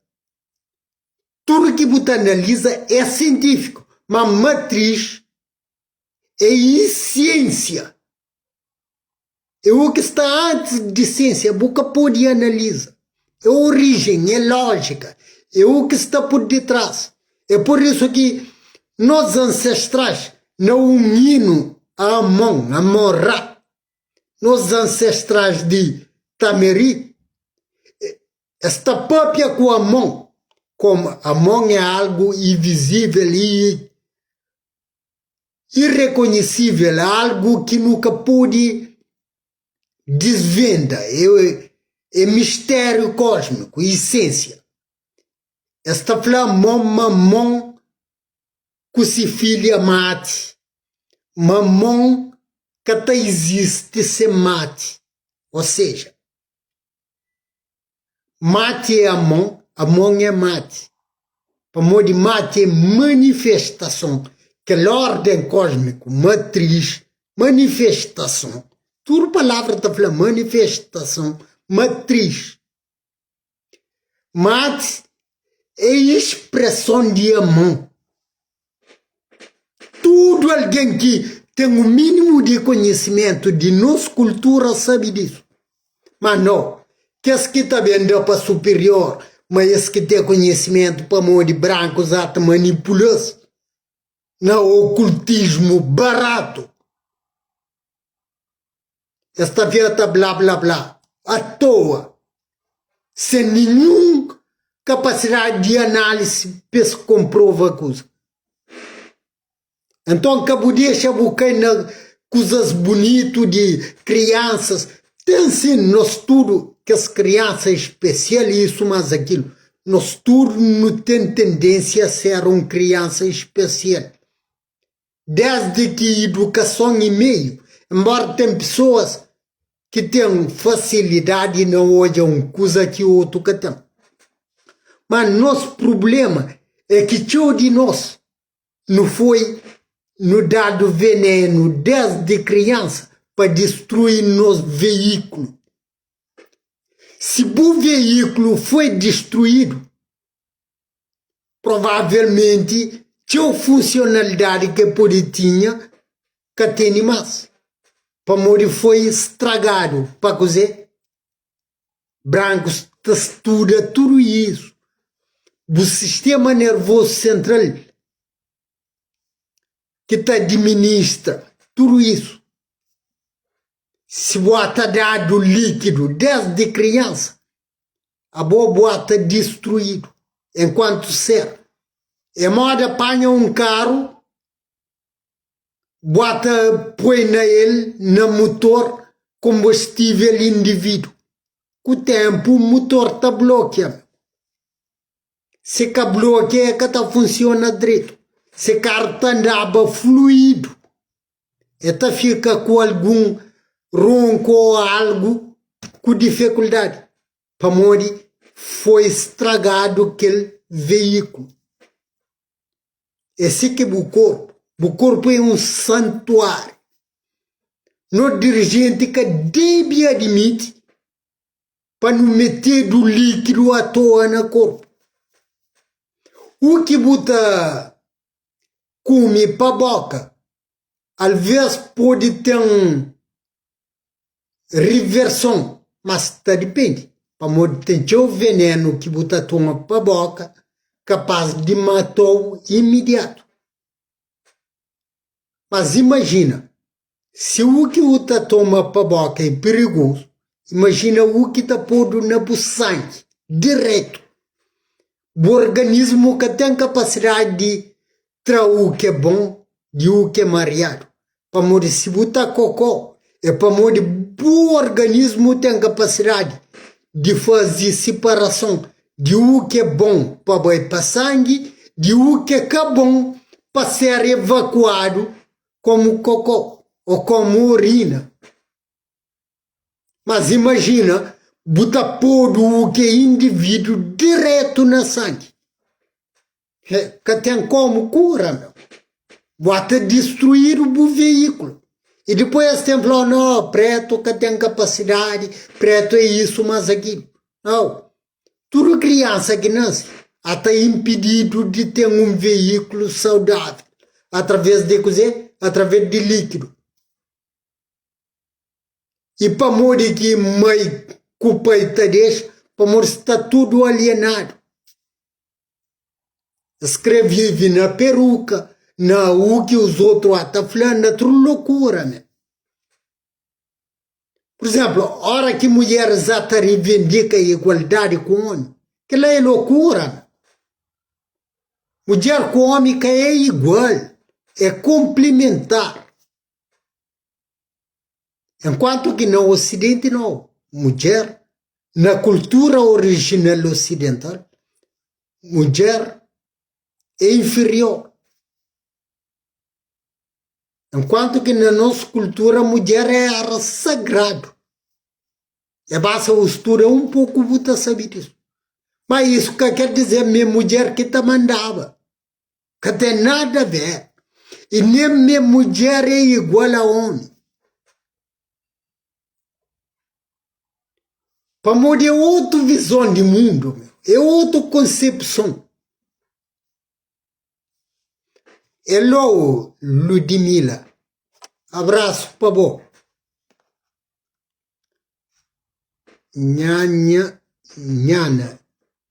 Tudu ki bu ta analiza é sientífiku, ma matriz é isiênsia. É u ki sta antis di siênsia, bu ka pode analiza. É orijen, é lójika, é u ki sta pur ditrás. É pur isu ki nos ansestrais na un inu a Amon, Amon-Ra, nos ansestrais di Tameri, Es ta papia ku Amon, komu Amon é algu invisível i irekonhesível, algu ki nu ka pode disvenda, é mistériu kósmiku, isensia. Es ta fla Amon ma Amon ku si filha mati, ma Amon ka ta izisti sen mati, ô seja, Mati é Amon, Amon é Mati. Pamodi Mati é manifestason, kel órden kósmiku, matriz, manifestason. Tudu palavra ta fla manifestason, matriz. Mati é spreson di Amon. Tudu algen ki ten un minimu di konhisimentu di nos kultura sabe disu. Ma no, kes ki ta ben da pa supirior ma es ki ten konhisimentu pamodi brankus ata manipula-s na okultismu baratu. Es ta fia ta bla bla bla atoa, sen ninhun kapasidadi di analisi pa es konprova kuza. Enton ka bu dexa bu kai na kuzas bunitu di kriansas. Ten sin, nos tudu kes kriansa spesial isu mas akilu, nos tudu nu ten tendensia a ser un kriansa spesial. Désdi ki idukason i meiu, enbóra ten pesoas ki ten fasilidadi na odja un kuza ki otu ka ten. Má nos prubléma é ki txeu di nos nu foi nu dadu venenu désdi kriansa pa distrui nos veíkulu. Si bu veíkulu foi distruídu, Provavelmenti txeu funsionalidadi ki el pode tinha ka tene más, pamodi foi stragadu pa kuzê? Brankus ta studa tudu isu. Bu sistema nervozu sentral ki ta adiministra tudu isu. Si bu ata dadu líkidu desdi kriansa, Abo bu ata distruídu enkuantu ser. É moda panha un karu, bu ata poi na el, na mutor, konbustivel individu. Ku tenpu, mutor ta blokia. Si ka blokia, e ka ta funsiona dretu. Si karu ta andaba fluidu, e ta fika ku algun ronku ô algu ku difikuldadi pamodi foi stragadu kel veíkulu. É si ki bu korpu, bu korpu é un santuáriu. No dirijenti ka debe admiti pa nu metedu líkidu atoa na korpu. U ki bu ta kume pa boka alvês pode ten riverson, mas ta dipende, pamodi ten txeu venenu ki bu ta toma pa boka kapas di mata-u imidiatu. Mas imajina, si u ki u ta toma pa boka é pirigozu, imajina u ki ta podu na bu sangi diretu. Bu organismu ka ten kapasidadi di tra u ki é bon di u ki é mariadu. Pamodi si bu ta kokó é pamodi bu organismu ten kapasidadi di faze siparason di u ki é bon pa bai pa sangi di u ki é ka bon pa ser evakuadu komu kokó ô komu orina. Mas imajina bu ta podu u ki é individu diretu na sangi. Ka ten komu kura meu. Bu ata distruídu bu veíkulu. I dipôs es ten fla, no, pretu ka ten kapasidadi, pretu é isu mas akilu. Nau. Tudu kriansa ki nase ata inpididu di ten un veíkulu saudável através di kuzê? Através di líkidu. I pamodi ki mai ku pai ta dexa? Pamodi sta tudu alienadu. Es kre vive na peruka, na u ki os outru a ta fla, na tudu lokura me. Pur izemplu, ora ki mulheres a ta rivindika igualdadi ku omi, kila é lokura me. Mudjer ku omi ka é igual, é konplimentar. Enkuantu ki na Osidenti no, mudjer, na kultura orijinal osidental, mudjer é inferior. Enkuantu ki na nos kultura mudjer éra sagradu. É basta bu studa un poku bu ta sabe disu. Ma isu ka ker dizer ma é mudjer ki ta mandaba. Ka ten nada a ver. I nen me mudjer é igual a omi. Pamodi é otu vizon di mundu, meu. É otu konsepson. Hello, Ludmila. Abrasu pa bo. Nhanha, nhana,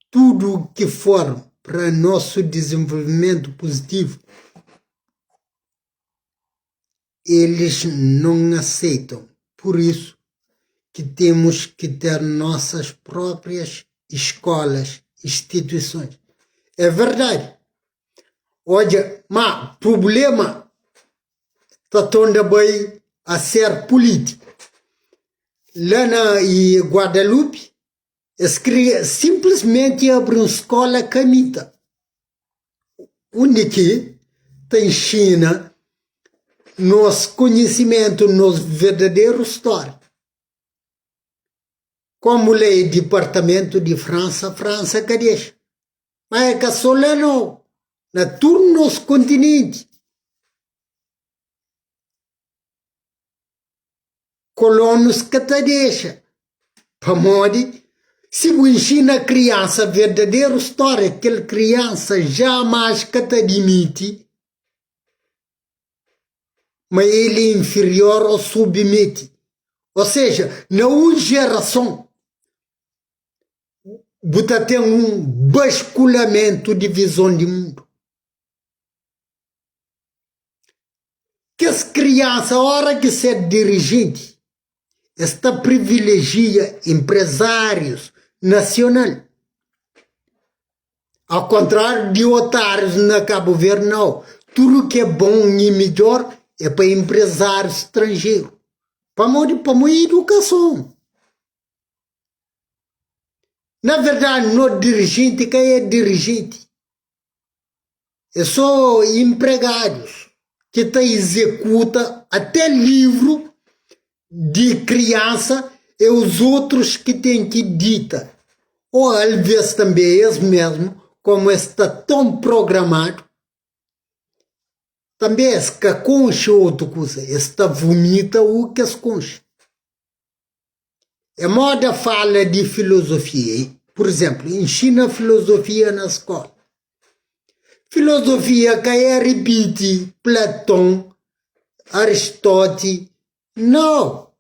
tudu ki for pra nosu dizenvolvimentu puzitivu, elis non aseitam. Pur isu ki temus ki ter nosas proprias iskolas, instituisons. É verdadi. Odja, ma prublema ta torna bai a ser pulítiku. La na Guadalupe, es kria sinplismenti abri un skola kamita, undi ki ta inxina nos konhisimentu, nos verdaderu stória. Komu la é dipartamentu di Fransa, Fransa ka dexa. Ma é ka so la nau, na tudu nos kontinenti. Kolonus ka ta dexa, pamodi si bu inxina kriansa verdaderu stória, kel kriansa jamais ka ta adimiti ma el é inferior ô submete. Ô seja, na un jerason bu ta ten un baskulamentu di vizon di mundu. Kes kriansa ora ki ser dirijenti es ta privilejia enprezarius nasional. Ao kontrariu di otarius na Kabu Verdi nau, tudu ki é bon i midjor é pa enprezarius stranjeru. Pamodi? Pamodi idukason. Na verdadi no dirijenti ka é dirijenti. É só empregados ki ta executa até livro di criança é os outros ki ten ki dita ou alvês també es mesmo como es sta tão programado també es ka konxe otu kuza es ta vomita u ki es konxe. É moda fala di filozofia. Pur izénplu, inxina filozofia na skóla. Filozofia ka é ripiti Platon, Aristóti, nau.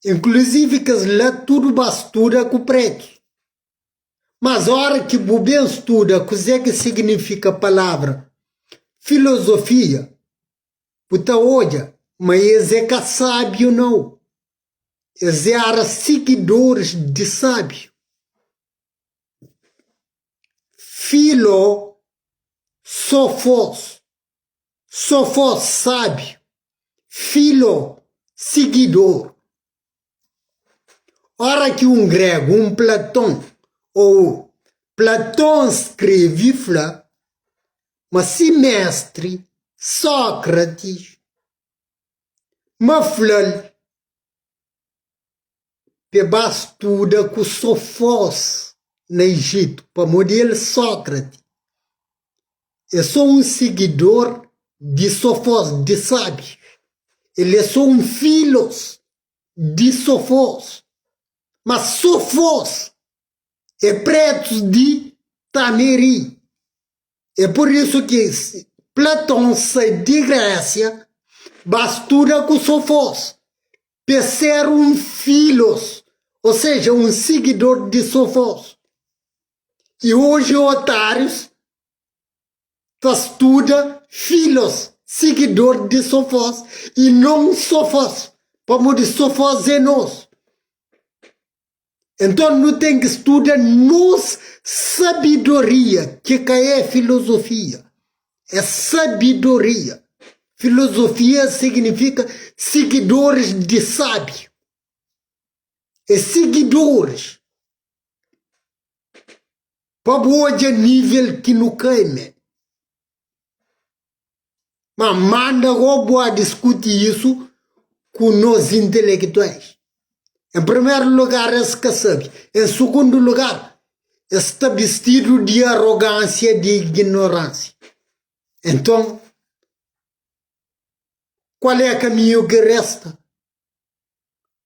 Inkluzivi kes la tudu ba studa ku pretu. Mas óra ki bu ben studa kuzê ki signifika palavra filozofia, Bu ta odja ma es é ka sábiu nau, es éra sigidoris di sábiu. Filó sofos, sofos sábiu, filó sigidor. Ora ki un gregu, un Platon ô Platon skrebe fla ma si méstri Sókratis ma fla-l pa e ba studa ku Sofós na Ijitu, pamodi el Sókrati é sô un sigidor di Sofós, di sábius, el é sô un filos di Sofós, ma Sofós é pretus di Tameri. É pur isu ki Platon sai di Grésia ba studa ku Sofós, pa e ser un filos, ô seja, un sigidor di Sofós. I oji otárius ta studa filos, sigidor di Sofós, i non Sofós, pamodi Sofós é nos. Enton nu ten ki studa nos sabidoria, ki ka é filozofia, é sabidoria. Filozofia signifika sigidoris di sábiu, é sigidoris. Pa bu odja nivel ki nu kai me. Ma manda go bu a diskuti isu ku nos intelektuais. En primeru lugar es ka sabe. En sugundu lugar es sta bistidu di arogansia di ignoransia. Enton kual é kaminhu ki resta?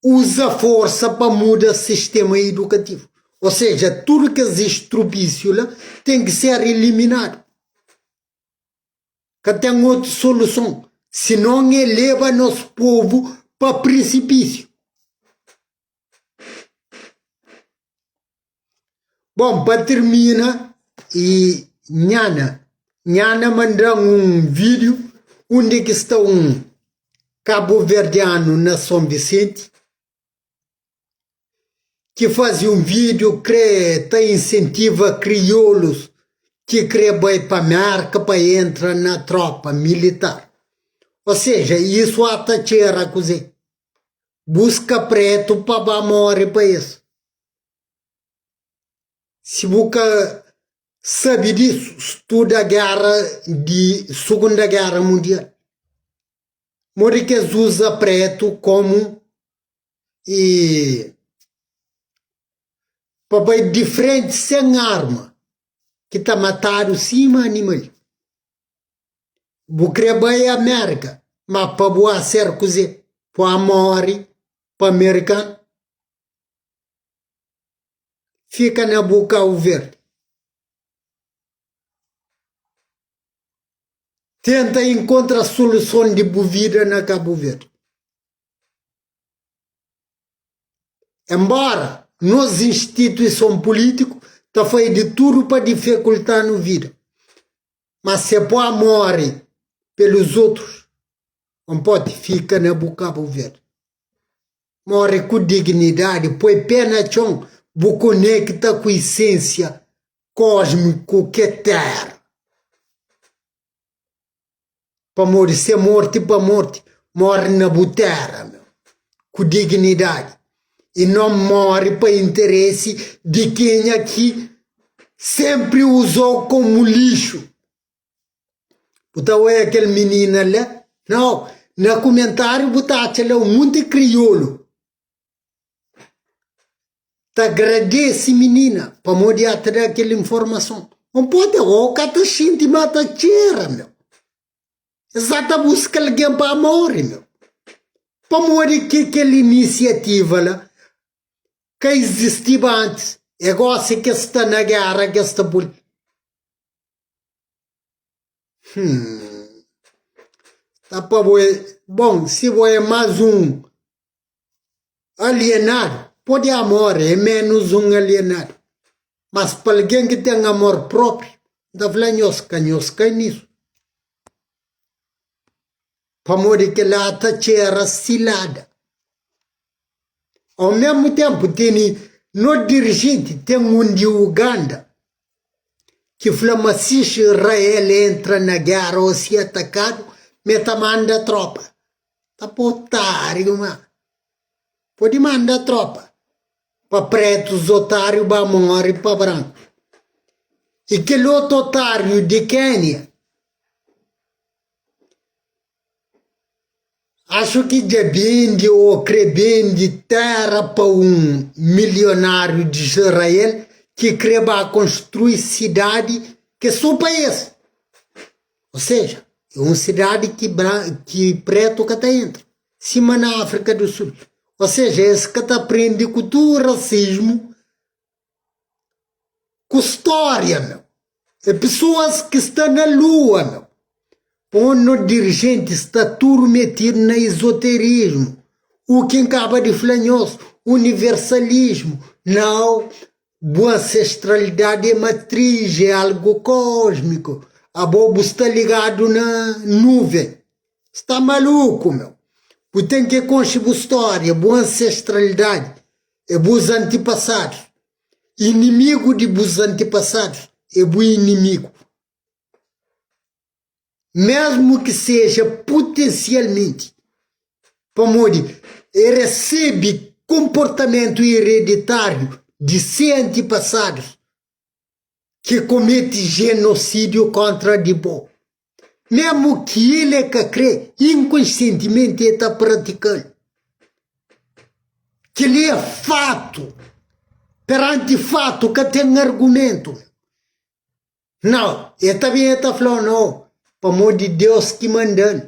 Uza forsa pa muda sistema idukativu. Ou seja, tudu kes estrupisiu la ten ki ser iliminadu. Ka ten otu soluson, sinon e leba nos povu pa prisipisiu. Bon, pa tirmina, i Nhana, Nhana manda-m un vídiu undi ki sta un kabuverdianu na Son Visenti ki faze un vídiu kre ta insentiva kriolus ki kre bai pa Merka pa entra na tropa militar. Ou seja, isu ata txera kuze? Buska pretu pa ba more pa es. Si bu ka sabe disu, studa géra di Sugunda Géra Mundial. Modi ki es uza pretu komu e pa bai di frenti sen arma ki ta matadu sima animal. Bu kre bai Amérika, ma pa bu a ser kuze? Bu a more pa amerikanu? Fika na bu Kau Verdi. Tenta inkontra soluson di bu vida na Kabu Verdi. Enbora nos instituison pulítiku ta fai di tudu pa difikulta-nu vida, ma se bu a more pelus otrus, N pode fika na bu Kabu Verdi. More ku dignidadi, poi pé na txon, bu konekta ku isensia kósmiku k'é Téra. Pamodi se morti pa morti, more na bu téra, meu, ku dignidadi. I non more pa interesi di kenha ki senpri uzou komu lixu. Bu ta oia kel minina la? Nau, na kumentariu bu ta atxa la un munti kriolu ta agradese minina pamodi el ta da kel informason. Un pode o ka ta xinti ma ta txera, meu. Es sa ta buska algen pa more, meu. Pamodi ki kel inisiativa la ka izistiba antis? É gosi ki es sta na géra ki es ta pui. Hum. Tá pa bo é, bom, se bo é mais um alienado, pode amor, é menos um alienado. Mas pa alguém que tem amor próprio, ta fla nhos ka nhos kai nisso. Pamodi kel-la ta txera silada. Ao mesmu tempu, tene no dirigenti, ten un di Uganda. ki fla ma si Israel entra na géra ô si atakadu, ma el ta manda trópa. Ta pa otáriu ma pode manda trópa pa pretus otáriu ba móre pa branku. I kel otu otáriu di Kénia Acho ki dja bende ô kre bende téra pa un milionáriu di Israel ki kre ba konstrui sidadi ki é sô pa es. Ô seja, é un sidadi ki ki prétu ka ta entra, sima na Áfrika du Sul. Ô seja, es ka ta prende ku tudu rasismu ku stória, meu. É pesoas ki sta na lua, meu. Pon no dirigente sta tudu metidu na izoterismu. U ki N kaba di fla nhos, universalismu. Nau, bu ansestralidadi é matriz, é algu kósmiku. Abo bu sta ligadu na nuven. Sta maluku, meu. Bu ten ki konxe bu stória, bu ansestralidadi. É bus antipasadus. Inimigu di bus antipasadus é bu inimigu. Mesmu ki seja putensialmenti, pamodi e resebe konportamentu ereditariu di se antipasadus ki komete jenosídiu kontra di bo. Mesmu ki el e ka kre, inkonsientimenti e ta pratika-l. Kel-li é fatu. Peranti fatu ka ten argumentu. Nau, e ta ben e ta fla-u nau, pamodi Deus ki manda-l.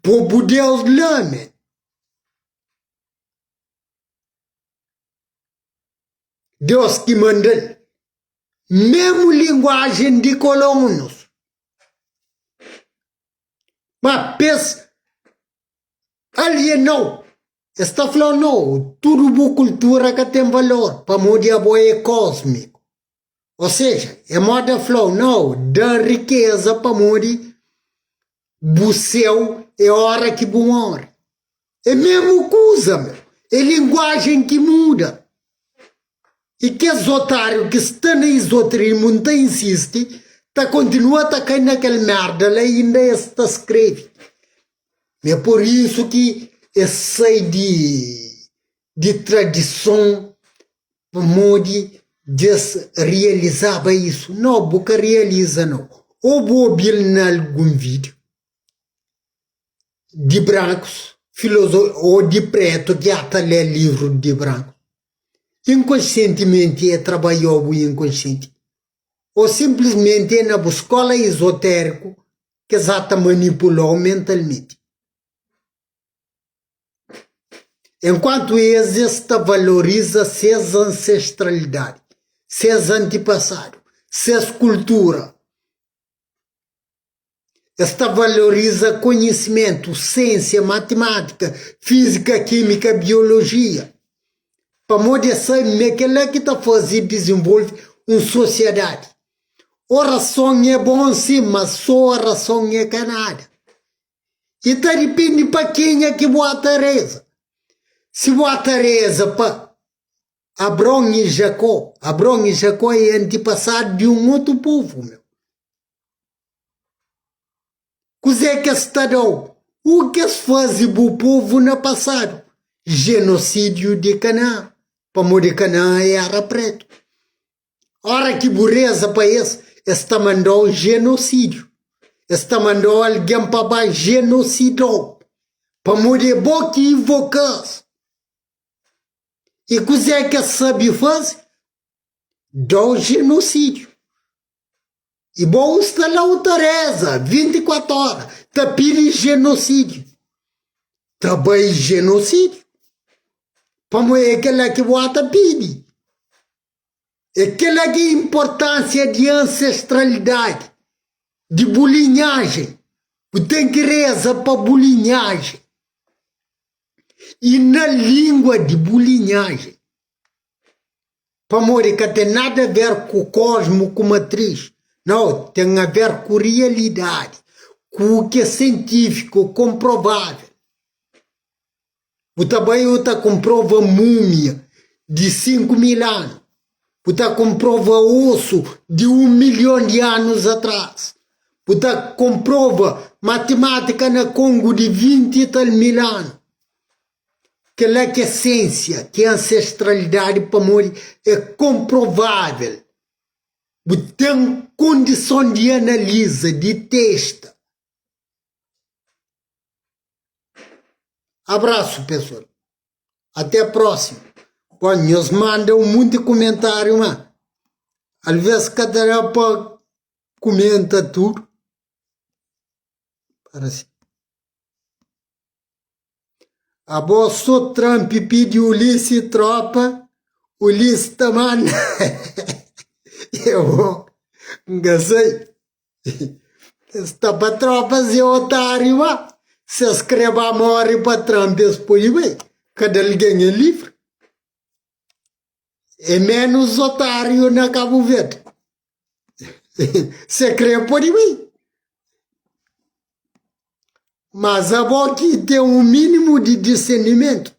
Pô bu Deus la, men. Deus ki manda-l. Mesmu linguajen di kolonus. Ma p'es aliena-u, es ta fla-u, Nau, tudu bu kultura ka ten valor, pamodi abo é kósmiku. Ô seja, é moda fla-u, Nau, da rikeza pamodi bu séu é óra ki bu móre. É mesmu kuza, meu. É linguajen ki muda. I kes otáriu ki sta na izoterismu, N ta insisti, ta kontinua ta kai na kel merda la inda es ta skrebe. É pur isu ki es sai di di tradison pamodi djes rializaba isu. No, bu ka rializa no. Ô bu obi-l na algun vídiu di brankus ô di pretu ki ata lé livru di branku. Inkonsientimenti e trabaiou bu inkonsienti ô sinplismenti é na bu skola izotériku ki es ata manipulau mentalmenti. Enkuantu es, es ta valoriza ses ansestralidadi, ses antipasadu, ses kultura. Es ta valoriza konhisimentu, siensia, matimátika, fízika, kímika, biolojia. Pamodi es sabe ma é kel-la ki ta faze dizenvolve un sosiadadi. Orason é bon sin, ma sô orason é ka nada. I ta dipende pa kenha ki bu ata reza. Si bu ata reza pa Abraon i Jakó, Abraon i Jakó é antipasadu di un otu povu, meu. Kuzê ki es ta da-u? U ki es faze bu povu na pasadu? Jenosídiu di Kanaã, pamodi Kanaã éra prétu. Óra ki bu reza pa es, es ta manda-u jenosídiu. Es ta manda-u algen pa ba jenosida-u, pamodi é bo ki invoka-s. I kuzê ki es sabe faze? Da-u jenosídiu. I bo sta la u ta reza 24 ora ta pidi jenosídiu. Ta bai jenosídiu. Pamodi é kel-la ki bo ta pidi. É kel-la ki é inportánsia di ansestralidadi, di bu linhajen. Bu ten ki reza pa bu linhajen i na língua di bu linhajen. Pamodi ka ten nada a ver ku kosmu, ku matriz. Nau, ten a ver ku rialidadi, ku u ki é sientífiku, konprovável. Bu ta bai u ta konprova múmia di 5000 anu. Bu ta konprova osu di un milhon di anus atras. Bu ta konprova matimátika na Kongu di 20 i tal mil anu. Kel-la ki é siênsia, ki é ansestralidadi pamodi é konprovável. Bu ten kondison di analiza, di testa. Abrasu pesoal. Até próximo. Bom, nhos manda um monte de comentário, mas às vezes ka ta da pa comenta tudo. Para assim. Abo só Trump pidi Ulisses tropa, Ulisses ta manda. Eu nunca sei. Es ta pa tropas é otário ma se es kre ba morre pa Trump es pode bai. Kada algen é livre. É menos otário na Cabo Verde. Se kre pode bai. Mas abo ki ten um mínimo de discernimento,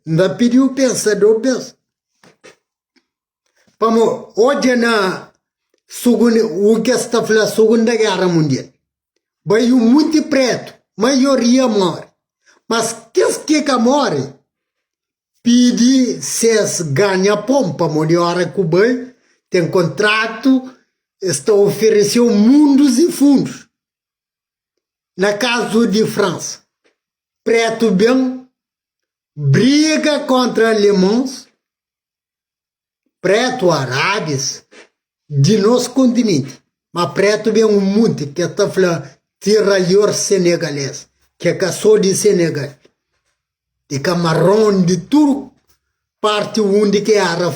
N ta pidi-u pensa do bes. Pamo odja na sugunda, u ke es ta fla Sugunda Gera Mundial, bai un munti pretu, maioria more. Mas kes ki ka more, pidi ses ganha pon, pamodi ora ku bai ten kontratu, es ta ofereseu mundus i fundus. Na kazu di Fransa, pretu ben briga kontra alemons, pretu arabis di nos kontinenti, ma pretu ben un munti ke ta fla tiraior senegales, ke ka so di Senegal, di Kamaron, di tudu parti undi ki era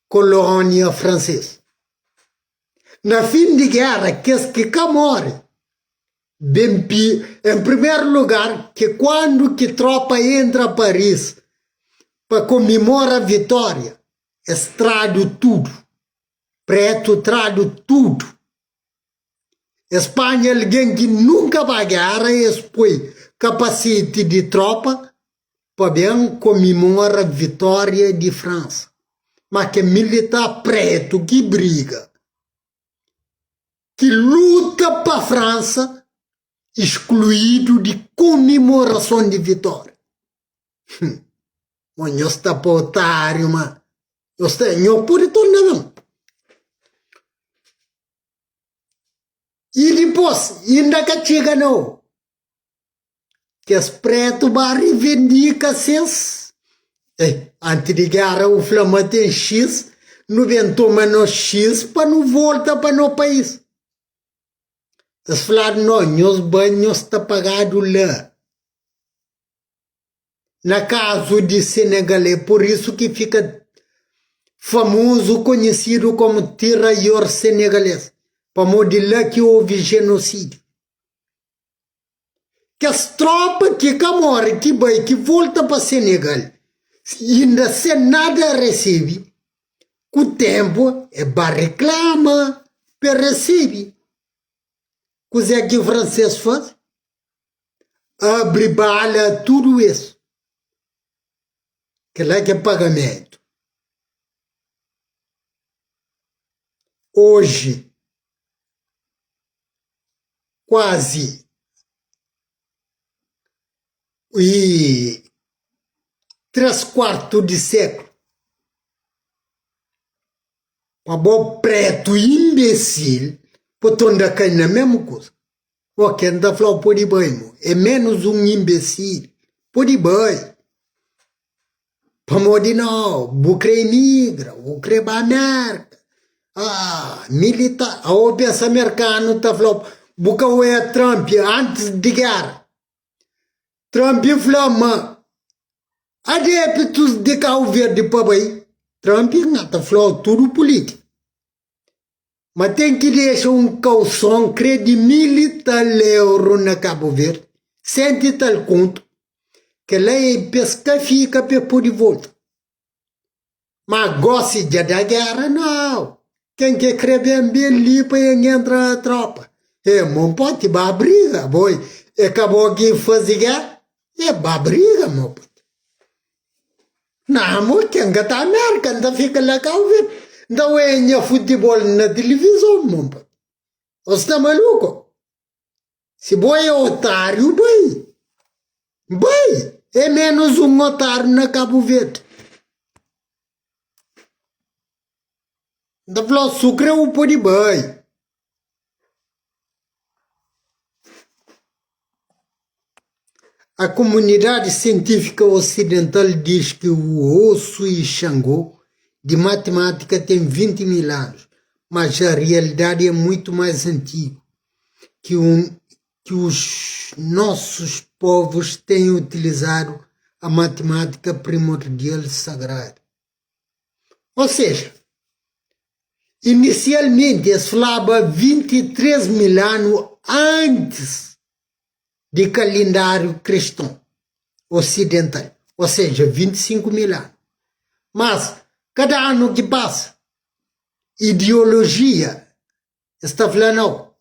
kolonia franses. Na fin di gera, kes ki ka more ben pi, en primeru lugar, ki kuandu ki tropa entra Paris pa komemora vitória, es tradu tudu, pretu tradu tudu. Es panha algen ki nunka ba gera, es poi kapaseti di tropa pa ben komemora vitória di Fransa. Ma ke militar pretu ki briga, ki luta pa Fransa, iskluidu di komemorason di vitória. Hum. Mo nhos sta pa otáriu, ma nhos sta, nho pode torna ben. I dipôs, inda ka txiga nau. Kes pretu ba rivendika ses eh, anti di gera u fla ma ten X, nu ben toma nos X pa nu volta pa no país. Es fladu no, nhos bai nhos ta pagadu la. Na kazu di Senegal é pur isu ki fika famozu konhisidu komu Tirailleur Senegalês, pamodi la ki ovi jenosídiu. Kes tropa ki ka more ki bai ki volta pa Senegal inda sen nada resebe, ku tempu e ba reklama pa e resebe. Kuzé ki franses faze? Abri bala tudu es. Kila ki é pagamentu. Oji kuazi i 3 kuartu di seklu pa bo pretu inbesil bo torna kai na mesmu kuza. Ok, N ta fla-u pode bai mo, é menus un inbesil, pode bai. Pamodi nau, bu kre imigra, bu kre ba Merka, ah, militar, aô pensa merkanu ta fla-u, bu ka oia Trump antis di gera. Trump fla ma adeptus di Cabo Verde pa bai, Trump na ta fla-u tudu pulítika. Ma ten ki dexa un kauson kre di mil i tal euro na Cabo Verde, senti tal kontu, kel-la é pa es ka fika pa es pode volta. Ma gosi dja da gera nau, ken ke kre ben ben li pa en entra na tropa. E mon poti ba briga, boi, e ka bo ki faze gera, e ba briga mo poti. Na amor ken ka ta Amérka N ta fika la Kau Verdi N ta oia nha futibol na tilivizon mon pai Bo sta maluku? Si bo é otáriu bai Bai! É menus un otáriu na Kabu Verdi N ta fla-u su kre u pode bai. A comunidade científica ocidental diz que o Osso e Xangô de matemática tem 20 mil anos, mas a realidade é muito mais antigo que, um, que os nossos povos têm utilizado a matemática primordial sagrada. Ou seja, inicialmente es flaba 23 mil anu antis di kalendáriu kriston osidental, ou seja, 25 mil anu. Mas, kada anu ki pasa, ideolojia es ta fla nau,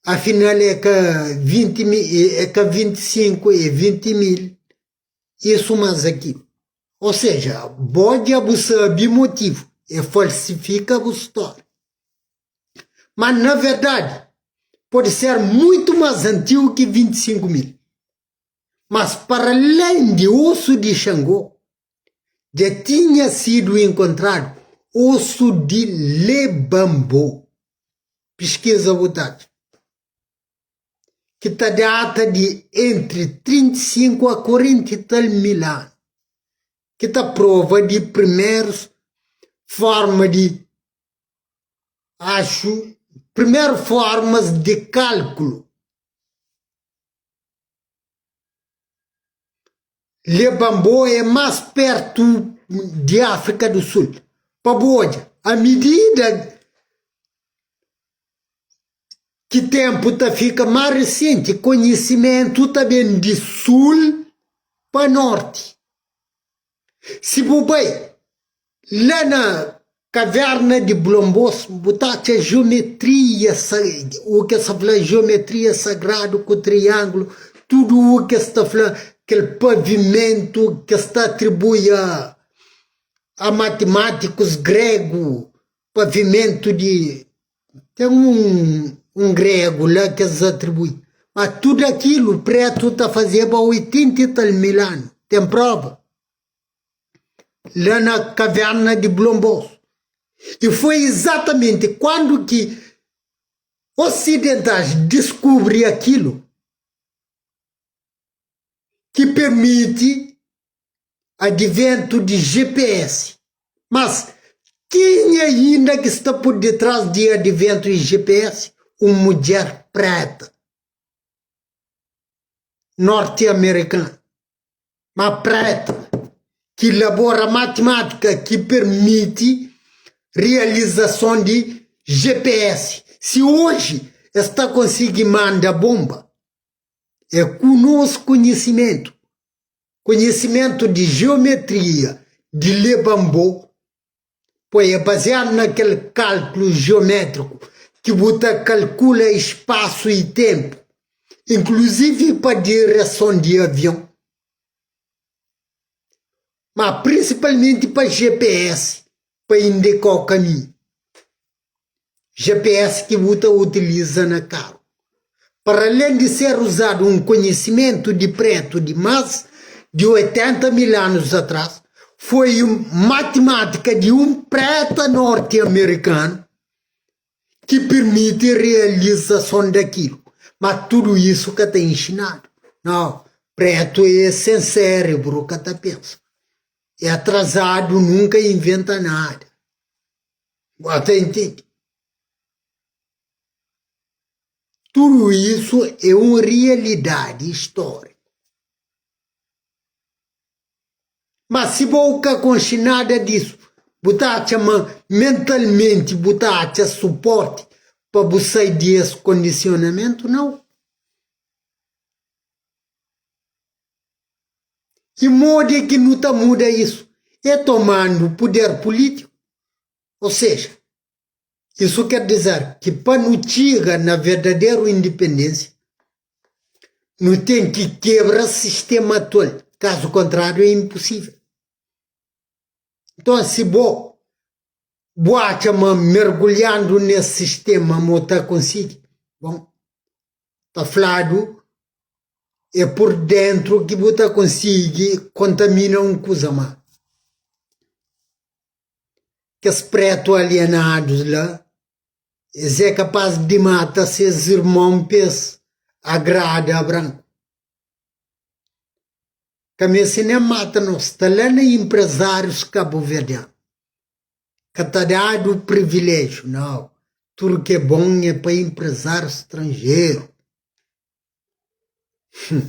afinal é ka 20 mil, é ka 25, é 20 mil, isu mas akilu. Ou seja, bo dja bu sabe motivu, é falsifika bu stória. Mas na verdadi, pode ser muitu mas antigu ki 25 mil. Mas para além di osu di Xangô, dja tinha sidu enkontradu osu di Lebambo. Piskiza bu ta atxa. Ki ta data di entri 35 a 40 i tal mil anu, ki ta prova di primerus forma di axu, primeru formas di kálkulu. Lebambo é más pertu di Áfrika du Sul. Pa bu odja, a midida ki tenpu ta fika más resenti, konhisimentu ta ben di sul pa norti. Si bu bai la na kaverna di Blombos, bu ta atxa jiometria, u ke sa fla jiometria sagradu ku trianglu, tudu u ke sta fla kel pavimentu ke sta atribui a a matimátikus gregu, pavimentu di ten un un gregu la ke es atribui, ma tudu akilu pretu ta fazeba oitenta i tal mil anu, ten prova? La na kaverna di Blombos. I foi izatamenti kuandu ki osidentais diskubri akilu ki permiti adiventu di GPS. Mas kenha inda ki sta pur ditras di adiventu di GPS? Un mudjer preta norti-amerikana, ma preta, ki ilabora matimátika ki permiti realizason di GPS. Si oji es ta konsigi manda bonba, é ku nos konhisimentu. Konhisimentu di jiometria di Lebanbo poi é baziadu na kel kálkulu jiométriku ki bu ta kalkula spasu i ténpu, inkluzivi pa direson di avion, má prinsipalmenti pa GPS pa indika-u kaminhu. GPS ki bu ta utiliza na karu. Para alén di ser uzadu un konhisimentu di pretu di más di 80 mil anus atrás, foi un matimátika di un preta norti-amerikanu ki pirmiti realizason dakilu. Ma tudu isu ka ta inxinadu. Nau, pretu é sen sérebru, ka ta pensa. É atrazadu, nunka inventa nada. Bu ta intende? Tudu isu é un rialidadi istóriku. Ma si bo ka konxe nada disu, bu ta atxa ma mentalmenti bu ta atxa suporti pa bu sai di es kondisionamentu? Nau. I modi ki nu ta muda isu? É tomandu puder pulítiku. Ou seja, isu ker dizer ki pa nu txiga na verdaderu indipendênsia, nu ten ki kebra sistema atual, kazu kontráriu é inpusível. Nton si bo bu atxa ma mergulhandu nes sistema mo ta konsigi, bon, ta fladu é pur dentru ki bu ta konsigi kontamina un kuza má. Kes pretu alienadus la, es é kapaz di mata ses irmon pa es agrada branku. Ka meste nen mata nos, sta la na inprezárius kabuverdianu. Ka ta dadu priviléjiu, nau. Tudu ki é bon é pa inprezárius stranjeru. Hum.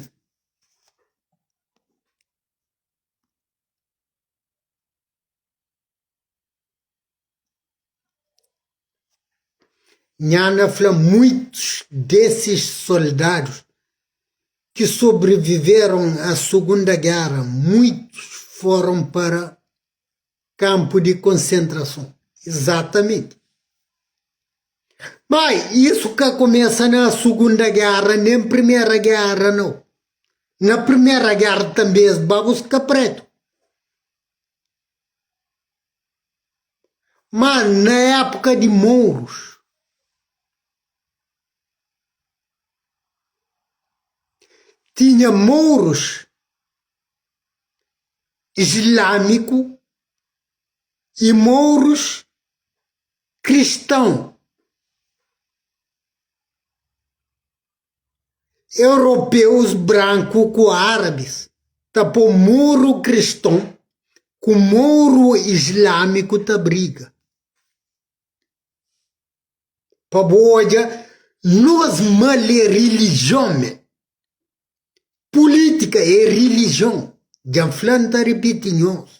Nhana fla muitos desses soldados que sobreviveram à Segunda Guerra, muitos foram para campo de concentração. Exatamente. Mas isso ka começa na Segunda Guerra, nem Primeira Guerra, não. Na Primeira Guerra também es ba busca preto. Má na épuka di mourus, tinha mourus islâmiku i mourus kristãu. Europeus branku ku árabis ta po mouru kriston ku mouru islâmiku ta briga. Pa bu odja nos mal é rilijion me. Pulítika é rilijion. Dja N fla N ta ripiti nhos.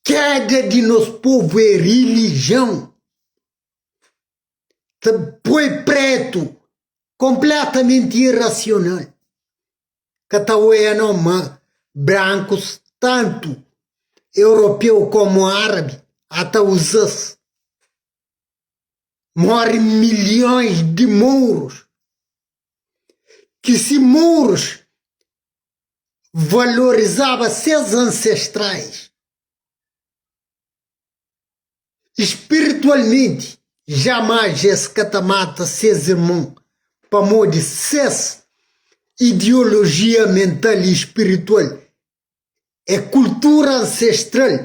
Keda di nos povu é rilijion. Ta poi pretu konpletamenti irasional. Ka ta oia no ma brankus tantu europeu komu árabi ata uza-s. Morre milhões di mourus ki si mourus valorizaba ses ansestrais Spiritualmenti, jamais es ka ta mata ses irmon pamodi ses ideolojia mental i spiritual é kultura ansestral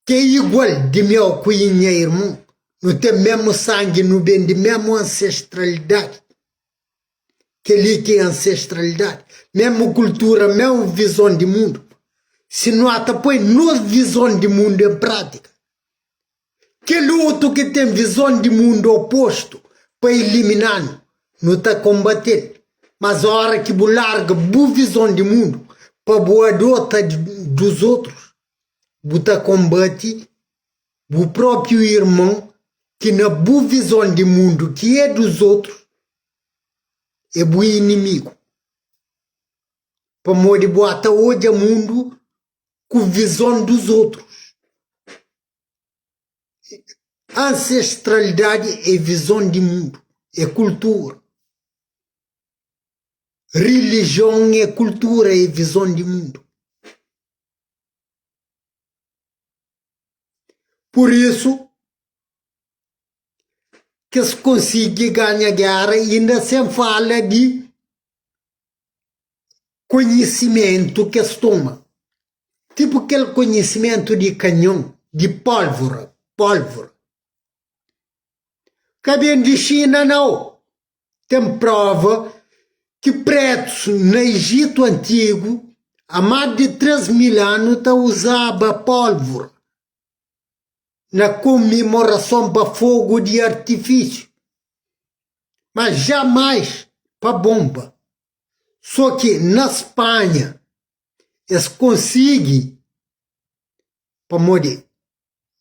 ki é igual di meu ku nha irmon. Nu ten mesmu sangi, nu ben di mesmu ansestralidadi. Kel-li ki é ansestralidadi, mesmu kultura, mesmu vizon di mundu. Si nu ata poi nos vizon di mundu en prátika, kel otu ki ten vizon di mundu opostu pa ilimina-nu, nu ta konbate-l. Mas óra ki bu larga bu vizon di mundu pa bu adota dos otrus, bu ta konbate bu própiu irmon ki na bu vizon di mundu ki é dos otrus, é bu inimigu. Pamodi bu ata odja mundu ku vizon dos otrus. Ansestralidadi é vizon di mundu, é kultura. Rilijion é kultura, é vizon di mundu. Pur isu, ki es konsigi ganha géra inda sen fala di konhisimentu ki es toma. Tipu kel konhisimentu di kanhon, di pólvora, pólvora. Ka ben di Xina nau. Ten prova ki pretus na Ijitu antigu, a más di 3000 anu ta uzaba pólvora. na komimorason pa fogu di artifisiu, ma jamais pa bonba. So ki na Spanha es konsigi pamodi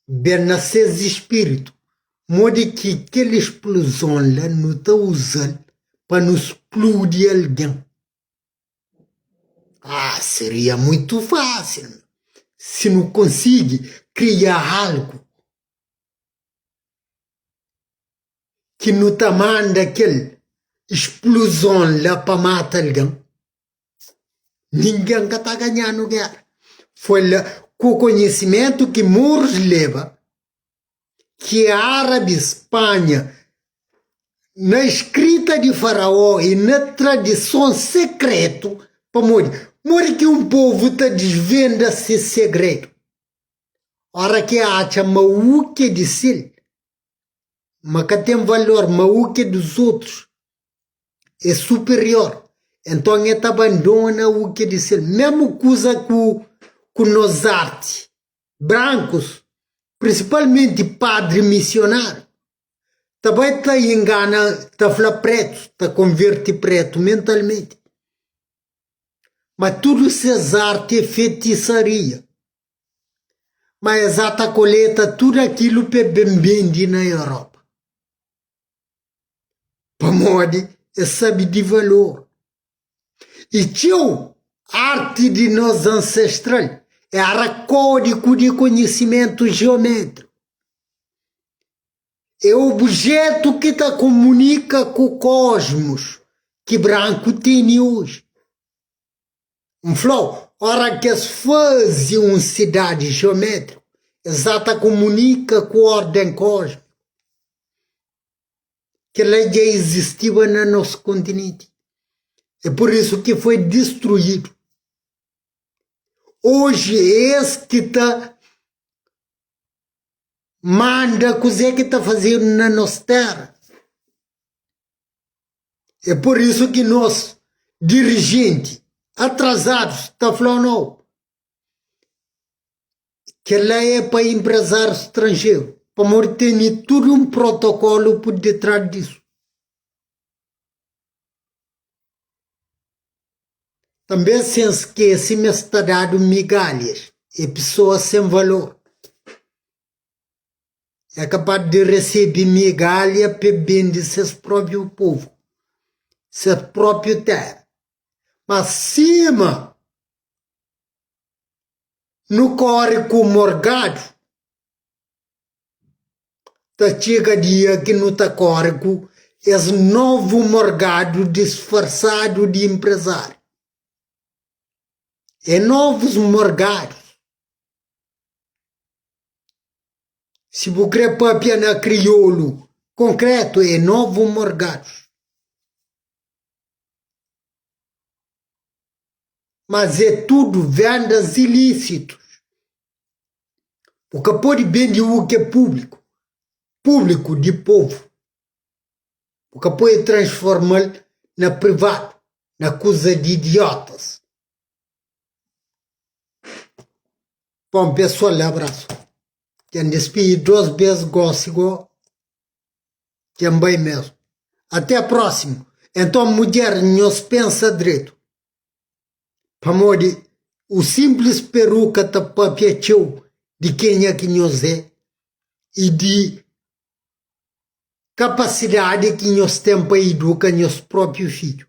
ben na ses spiritu modi ki kel spluzon la nu ta uzal pa nu spludi algen. Ah, seria muito fácil si nu konsigi kria algu ki nu ta manda kel spluzon la pa mata algen. Ningen ka ta ganha-nu géra. Foi la. Ku konhisimentu ki murus leba, ki árabis panha na skrita di Faraó i na tradison sekretu, pamodi modi ki un povu ta disvenda se segredu? Ora ki atxa ma u ki é di sil, ma ka ten valor, ma u ki é dus otus é superior, enton e ta abandona u ki é di sil. Mesmu kuza ku ku nos arti, brankus, prinsipalmenti padri misionariu, ta bai ta ingana, ta fla pretus, ta konverti pretu mentalmenti. Ma tudu ses arti é fetisaria. Ma es ata koleta tudu akilu pa e ben bende na Europa. Pamodi es sabe di valor. I txeu arti di nos ansestral era kódiku di konhisimentu jeométriku. É objetu ki ta komunika ku kosmos ki branku tene oji. N fla-u, ora ki es faze un sidadi jeométriku, es a ta komunika ku órden kósmiku. Kel-la dja izistiba na nos kontinenti. É pur isu ki foi distruídu. Oji é es ki ta manda kuzê ki ta fazedu na nos téra. É pur isu ki nos dirijenti atrazadus ta fla nau, kel-la é pa enprezárius stranjeru, pamodi tene tudu un protokolu pur ditras disu. Tanbê sen skese ma es ta dadu migalhas, é pesoas sen valor. É kapaz di resebe migalha pa e bende ses própriu povu, ses própriu téra. Má sima nu kóre ku morgadu, ta txiga dia ki nu ta kóre ku es novu morgadu disfarsadu di enprezáriu. É novus morgadus. Si bu kre papia na kriolu konkretu é novu morgadus. Mas é tudu vendas ilísitus. Bu ka pode bende u ki é públiku, públiku di povu. Bu ka pode transforma-l na privadu, na kuza di idiotas. Bom pessoal abraço djan dispidi 2 bes gosi go djan bai mesmo até próximo enton mudjer nhos pensa dretu pamodi o simples peruca ta papia txeu di kenha ki nhos é e di kapasidadi ki nhos ten pa iduka nhos propriu fidju.